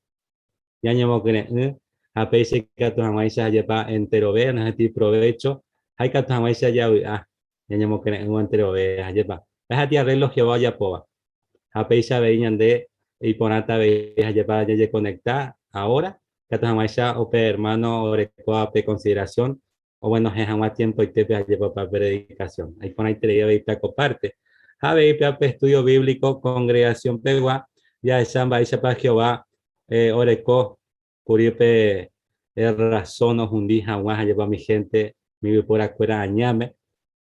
ñañomokyre'ỹ ha péicha ikatu hag̃uáicha jepa enterove oñeha'ãti provécho ha ikatu hag̃uáicha javy'a ñañomokyre'ỹvo enterove ha jepa jahati arreglo Jehová ojapóva. Ha péicha avei ñande iporãta avei ha jepa jajekonekta ahora ikatu hag̃uáicha upe ermáno orekóva pe consideración oguenohẽ hag̃ua tiempoitépe ha jepa upe predikasión. Iporãiterei avei pe ko párte. Ha avei pe pe estudio bíblico kongregasión-pegua jahecha mba'éichapa Jehová oreko kuri pe razón ohundi hag̃ua ha jepa umi hénte umi yvyporakuéra añáme.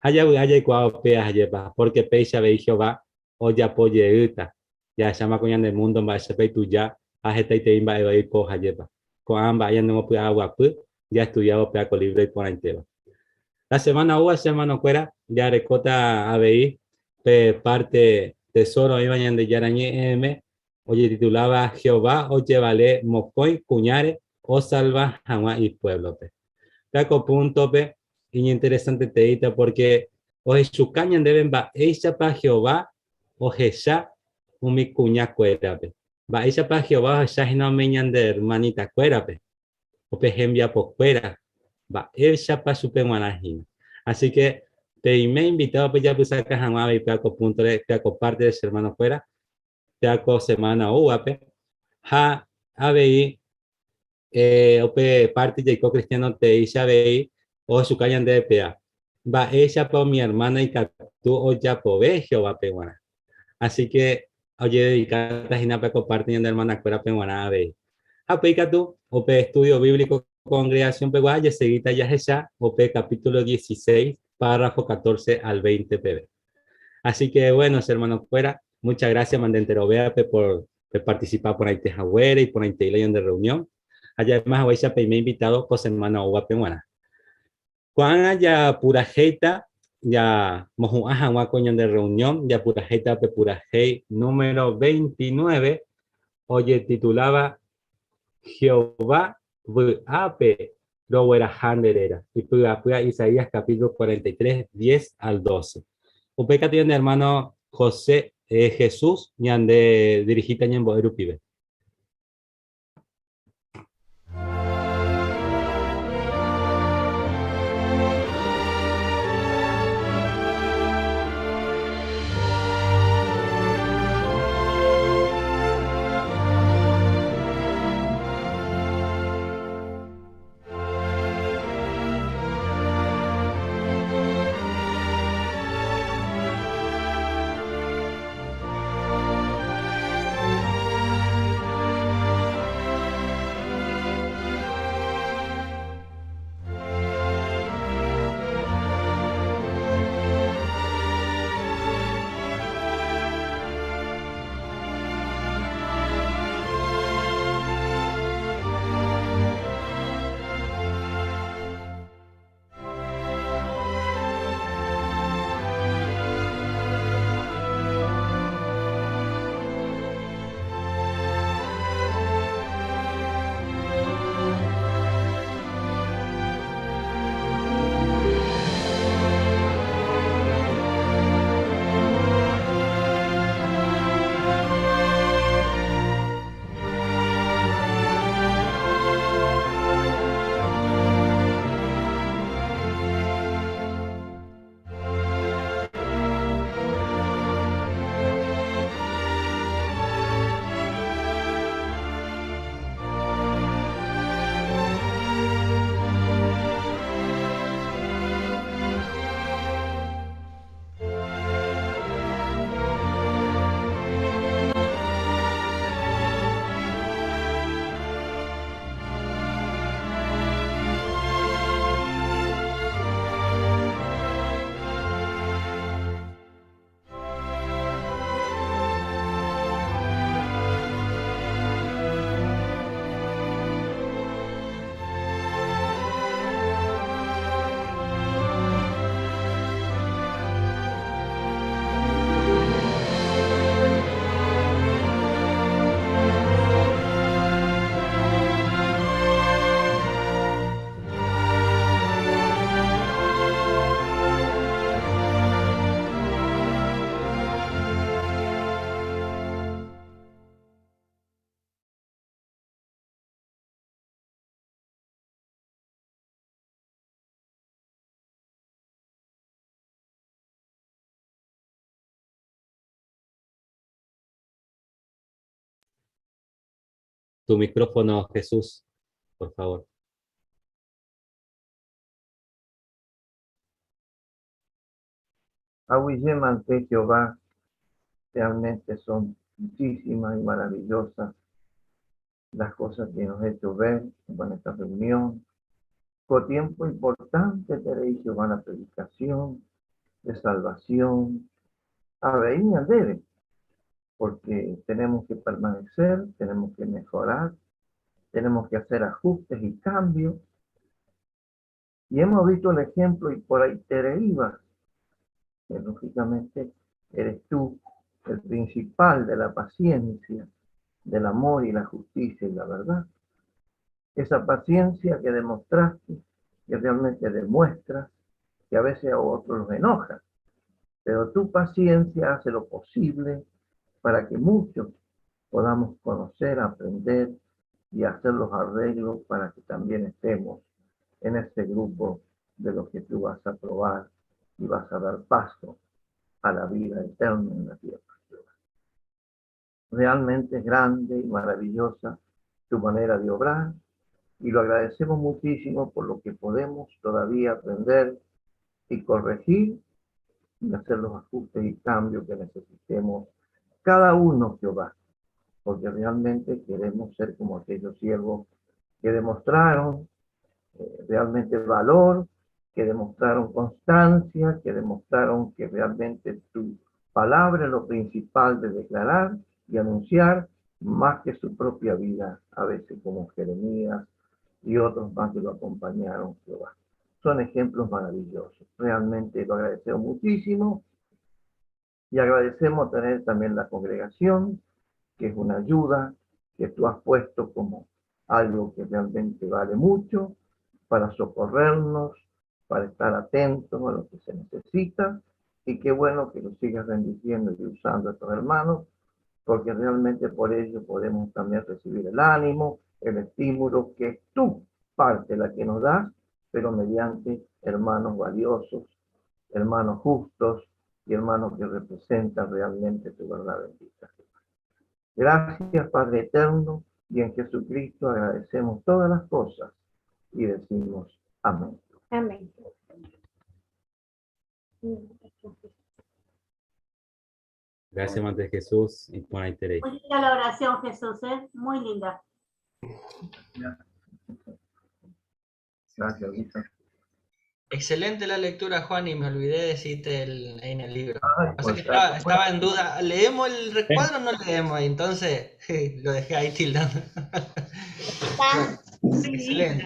Ha javy'a jaikuaa upéva ha jepa, pórke péicha avei Jehová ojapo jeýta. Jahecháma ko ñane múndo mba'éichapa ituja ha hetaitei mba'e vai oiko ha jepa. Ko'ã mba'e ñanemopy'aguapy jaestudiávo péva ko lívro iporãitéva. La semana oúva che hermanokuéra jarekóta avei pe párte Tesoro oĩva Ñandejára Ñe'ẽme ojetituláva Jehová ojevale mokõi kuñáre osalva hag̃ua ipuévlope. Péva ko púntope iñinteresanteteíta pórke ohechuka ñandéve mba'éichapa Jehová ohecha umi kuñakuérape. Mba'éichapa Jehová ohecha hína umi ñande ermanitakuérape, upe hembiapokuéra, mba'éichapa chupe g̃uarã hína. Así ke peime invitádo pejapysaka hag̃ua avei péva ko púntore, péva ko pártere che ermanokuéra, péva ko semána oúvape. Ha avei upe párte jaiko kristiáno teéicha avei ohechuka ñandéve péva, mba'éichapa umi ermána ikatu ojapove Jehovápe g̃uarã. Así ke ojededikáta hína pe ko párte ñande ermanakuérape g̃uarã avei. Ha upéi katu, upe estúdio bíblico kongregasión-pegua jasegíta jahecha upe capítulo 16, párrafo 14 al 20 peve. Así que bueno, che hermanokuéra, muchas gracias mande enterovéape por peparticipa porãite haguére, iporãitei la ñande reunión. Ha ja'éma haguéicha peime invitado ko semana oúvape g̃uarã. Ko'ág̃a japurahéita jamohu'ã hag̃ua ko ñande reunión, japurahéita pe purahéi número 29 ojetituláva Jehová vy'ápe rogueraha nde réra. Ipy'apýa Isaías capítulo 43, 10 al 12. Upéi katu ñane hermano José eh, Jesús ñande dirigíta ñembo'e rupive. Tu micrófono, Jesús, por favor. Aguyje mante Jehová, realmente son muchísimas y maravillosas las cosas que nos ha hecho ver en esta reunión. Con tiempo importante te Jehová la predicación de salvación. A debe, porque tenemos que permanecer, tenemos que mejorar, tenemos que hacer ajustes y cambios. Y hemos visto el ejemplo y por ahí te ibas, que lógicamente eres tú el principal de la paciencia, del amor y la justicia y la verdad. Esa paciencia que demostraste, que realmente demuestras, que a veces a otros los enoja, pero tu paciencia hace lo posible para que muchos podamos conocer, aprender y hacer los arreglos para que también estemos en ese grupo de los que tú vas a probar y vas a dar paso a la vida eterna en la tierra. Realmente es grande y maravillosa tu manera de obrar y lo agradecemos muchísimo por lo que podemos todavía aprender y corregir y hacer los ajustes y cambios que necesitemos cada uno, Jehová, porque realmente queremos ser como aquellos siervos que demostraron realmente valor, que demostraron constancia, que demostraron que realmente tu palabra es lo principal de declarar y anunciar, más que su propia vida, a veces como Jeremías y otros más que lo acompañaron, Jehová. Son ejemplos maravillosos. Realmente lo agradecemos muchísimo y agradecemos tener también la congregación, que es una ayuda que tú has puesto como algo que realmente vale mucho para socorrernos, para estar atentos a lo que se necesita. Y qué bueno que lo sigas bendiciendo y usando a estos hermanos, porque realmente por ello podemos también recibir el ánimo, el estímulo que es tu parte la que nos das, pero mediante hermanos valiosos, hermanos justos y hermanos que representan realmente tu verdad bendita. Gracias, Padre Eterno, y en Jesucristo agradecemos todas las cosas y decimos amén. Amén. Gracias, Madre Jesús, y por ahí te Muy linda la oración, Jesús, ¿eh? Muy linda. Gracias, Lisa. Excelente la lectura, Juan, y me olvidé de decirte en el libro. Ay, O sea pues, que estaba en duda, ¿leemos el recuadro o no leemos? Entonces lo dejé ahí tildando. Excelente.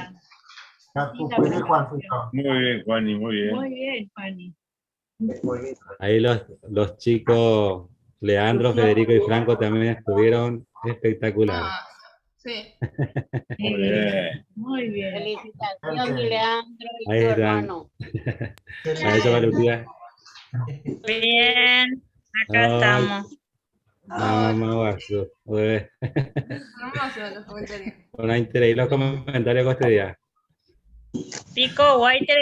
Muy bien, Juani, muy bien. Muy bien, Juani. Ahí los chicos, Leandro, Federico y Franco también estuvieron espectaculares. Sí. Muy bien. Muy bien. Felicitaciones, Leandro y Ahí tu están. hermano. A eso va Lucía. Bien, acá Ay. estamos. Mamá guasu, bebé. Hermoso los comentarios. Bueno, ahí los comentarios que este día. Pico guay te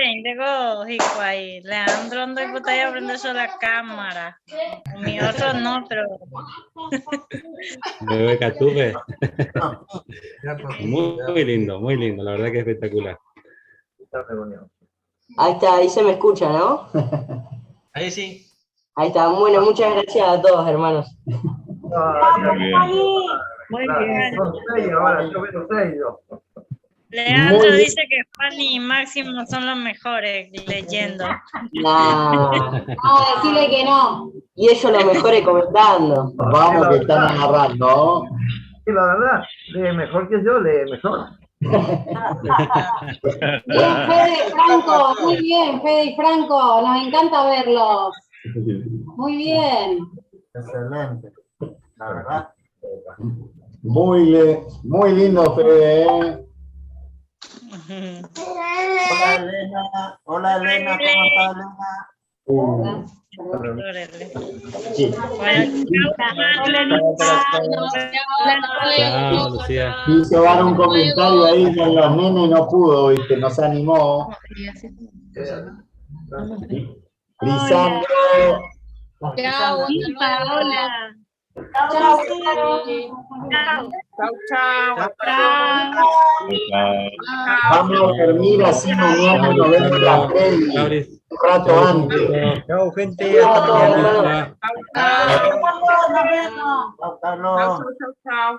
hijo ahí. Leandro ando y puta aprender yo la cámara. Mi otro no, pero Bebé Catupe. Muy lindo, muy lindo, la verdad que espectacular. Ahí está, ahí se me escucha, ¿no? Ahí sí. Ahí está. Bueno, muchas gracias a todos, hermanos. Muy bien. Muy bien. Son seis ahora, yo veo seis. yo. Leandro Muy bien. dice que Fanny y Máximo son los mejores leyendo. Nah. No, decirle que no. Y ellos los mejores comentando. Vamos que están agarrando. Sí, la verdad, lee mejor que yo, lee mejor. Bien, Fede y Franco, muy bien, Fede y Franco, nos encanta verlos. Muy bien. Excelente. La verdad. Muy lindo, Fede. ¿eh? Hola Elena. Hola Elena, ¿cómo estás Elena? Sí. Chao, Lucía. Quiso dar un comentario ahí con los nenes y no pudo, viste, no se animó. Lisandro. Chao, Hola. Chao. Chao, chao. Vamos a dormir así mañana nos vemos la previa. Un rato antes. Chao, gente. Hasta mañana. Chao, nos vemos. Chao, Carlos. Chao, chao.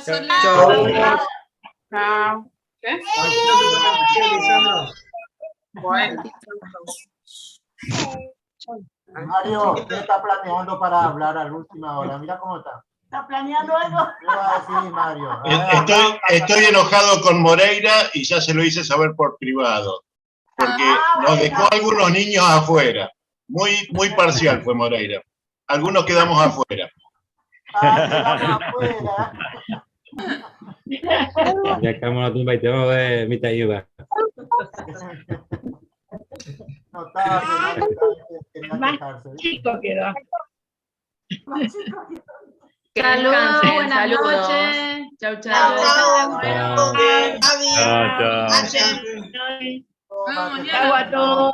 Chao. Chao. ¿Qué? Bueno. Mario, ¿qué está planeando para hablar a la última hora? Mira cómo está. ¿Está planeando algo? ¿Qué va a decir, Mario? A ver, Estoy enojado con Moreira y ya se lo hice saber por privado, porque nos dejó algunos niños afuera. Muy, muy parcial fue Moreira. Algunos quedamos afuera. Ah, Ya estamos la tumba y te vamos a ver mitad iba. No estaba que Mario quería Más quejarse. chico quedó. Que Saludos, descansen, buenas saludos. noches. Chau, chau. Chao, Chao. Chao, chao. Chau a todos.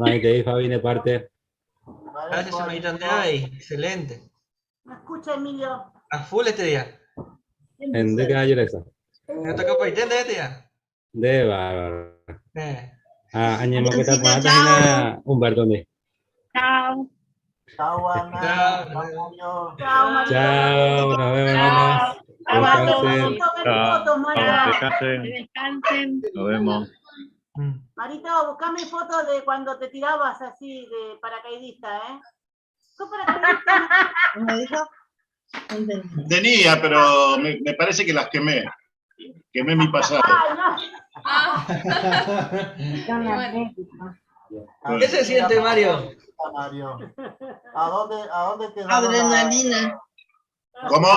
Ahí te di, Fabi, de parte. Gracias, hermanito Andrea. y Excelente. No escucha, Emilio. A full este día. ¿En de qué ayer esa? Me toca para este día. De bárbaro. Eh. Ah, añemo que tal página Humberto ni. Chao. Chao, Ana. Chao, Mario. Chao, Mario. Chao, nos vemos, hermanos. Descansen. Chao. Mario. Descansen. Que descansen. Nos vemos. Marito, buscame fotos de cuando te tirabas así de paracaidista, ¿eh? ¿Sos paracaidista? ¿Me dijo? Tenía, pero me parece que las quemé. Quemé mi pasado. Ay, no. ¿Qué se siente, Mario? Mario. ¿A dónde quedaron Adrenalina. ¿Cómo?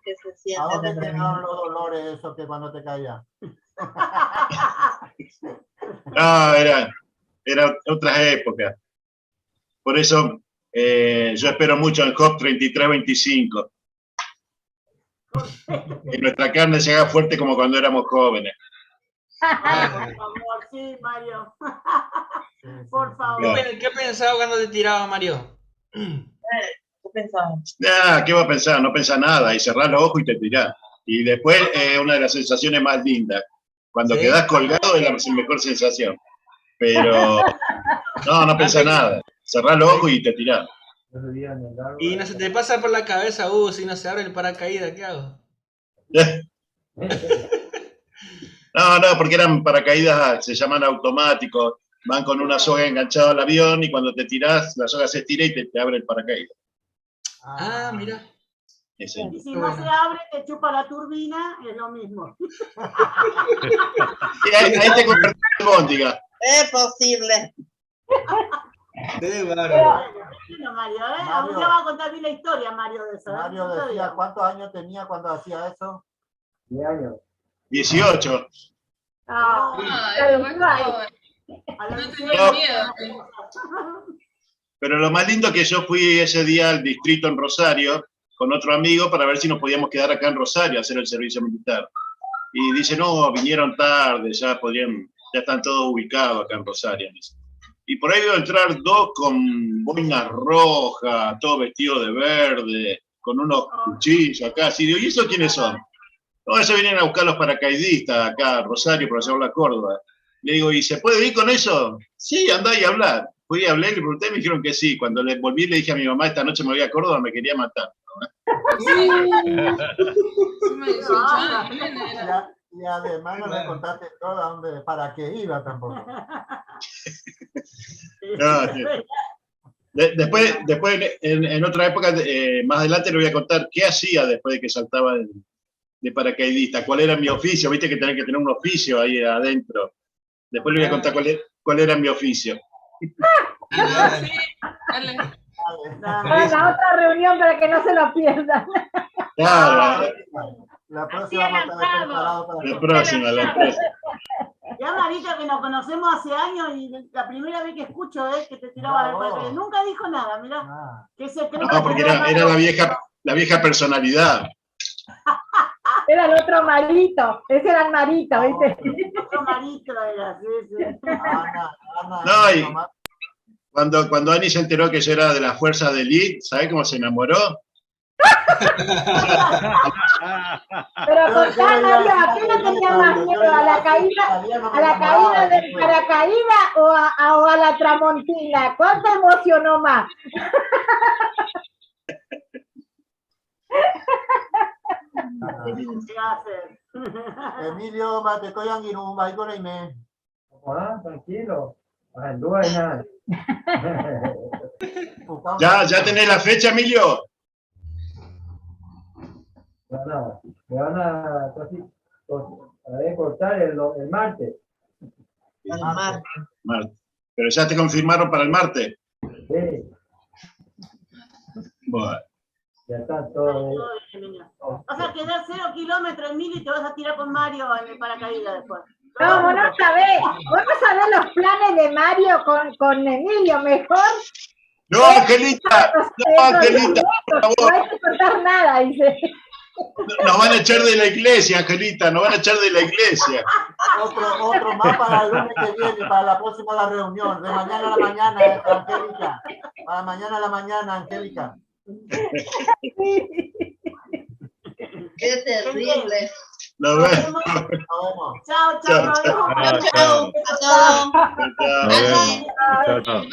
¿Qué se siente ¿A dónde la quedaron los dolores esos que cuando te caía? No, era otras épocas. Por eso yo espero mucho en Job 33-25. Que nuestra carne se haga fuerte como cuando éramos jóvenes. Por favor, sí, Mario. Por favor. ¿Qué pensaba cuando te tiraba, Mario? ¿Qué pensaba? Ah, ¿qué va a pensar? No pensá nada. Y cerrás los ojos y te tirás. Y después una de las sensaciones más lindas. Cuando Sí. quedás colgado es la mejor sensación. Pero no pensás nada. Cerrás los ojos y te tirás. Y no se te pasa por la cabeza, si no se abre el paracaídas, ¿qué hago? No, no, porque eran paracaídas, se llaman automáticos, van con una soga enganchada al avión y cuando te tirás, la soga se estira y te abre el paracaídas. Ah, mira. Ese. Y si no se abre, te chupa la turbina, es lo mismo. Sí, ahí te convertís en albóndiga. Es posible. Qué Bueno, Mario, ¿eh? Mario. Algún día va a contar bien la historia, Mario, de eso. ¿eh? Mario No te decía, digo. ¿cuántos años tenía cuando hacía eso? 18. Ah, Ah, Claro, era más claro. joven. a los No tenía No. miedo. Pero lo más lindo es que yo fui ese día al distrito en Rosario con otro amigo para ver si nos podíamos quedar acá en Rosario a hacer el servicio militar. Y dice, no, vinieron tarde, ya podrían, ya están todos ubicados acá en Rosario. dice. Y por ahí veo entrar dos con boinas rojas, todos vestidos de verde, con unos cuchillos acá. Así digo, ¿y esos quiénes son? No, esos vienen a buscar los paracaidistas acá a Rosario para llevarlo a Córdoba. Le digo, ¿y se puede ir con eso? Sí, andá y hablar. Fui a hablar, le pregunté, me dijeron que sí. Cuando le volví, le dije a mi mamá, esta noche me voy a Córdoba, me quería matar. Encima de 18 años, nene, era. Y además no le contaste todo a dónde, para qué iba tampoco. No, sí. Después en otra época, más adelante le voy a contar qué hacía después de que saltaba de paracaidista, cuál era mi oficio, viste que tenés que tener un oficio ahí adentro. Después le voy a contar cuál era mi oficio. Ah, sí, dale. Para la otra reunión para que no se lo pierdan. Claro, La próxima vamos a estar preparados para la próxima, la próxima. Ya, Marita, que nos conocemos hace años y la primera vez que escucho es que te tiraba del paracaídas. Nunca dijo nada, mirá. Que secreto. No, porque era la vieja personalidad. Era el otro Marito, ese era el Marito, ¿viste? Otro Marito era, sí, sí. No, Cuando, cuando Ani se enteró que yo era de la fuerza de elite, ¿sabés cómo se enamoró? Pero contá, Mario, ¿a qué no tenía más miedo? ¿A la caída, a la caída del paracaídas o a, o a la tramontina? ¿Cuánto emocionó más? ¿Qué va a hacer? Emilio, matekoy angirũ, mba'éiko reime. Ah, tranquilo. Ahendúva hína. ¿Ya, ya tenés la fecha, Emilio? No, no, me van a, casi, a ver, cortar el, el martes. El martes. Martes. Pero ya te confirmaron para el martes. Sí, Bueno. ya está todo. Vas a quedar 0 kilómetros, Emilio, y te vas a tirar con Mario en el paracaídas después. No, vos no sabés, vos no sabés los planes de Mario con, con Emilio, mejor. No, Angelita, no, Angelita, por No favor. hay que contar nada, dice. Nos van a echar de la iglesia, Angelita, nos van a echar de la iglesia. Otro, otro más para el lunes que viene, para la próxima la reunión. De mañana a la mañana, Angélica. Para mañana a la mañana, Angélica. Qué terrible. Nos vemos. Chao, chao, Chao, nos vemos. chao. Chao a todos. Chao. Chao, chao.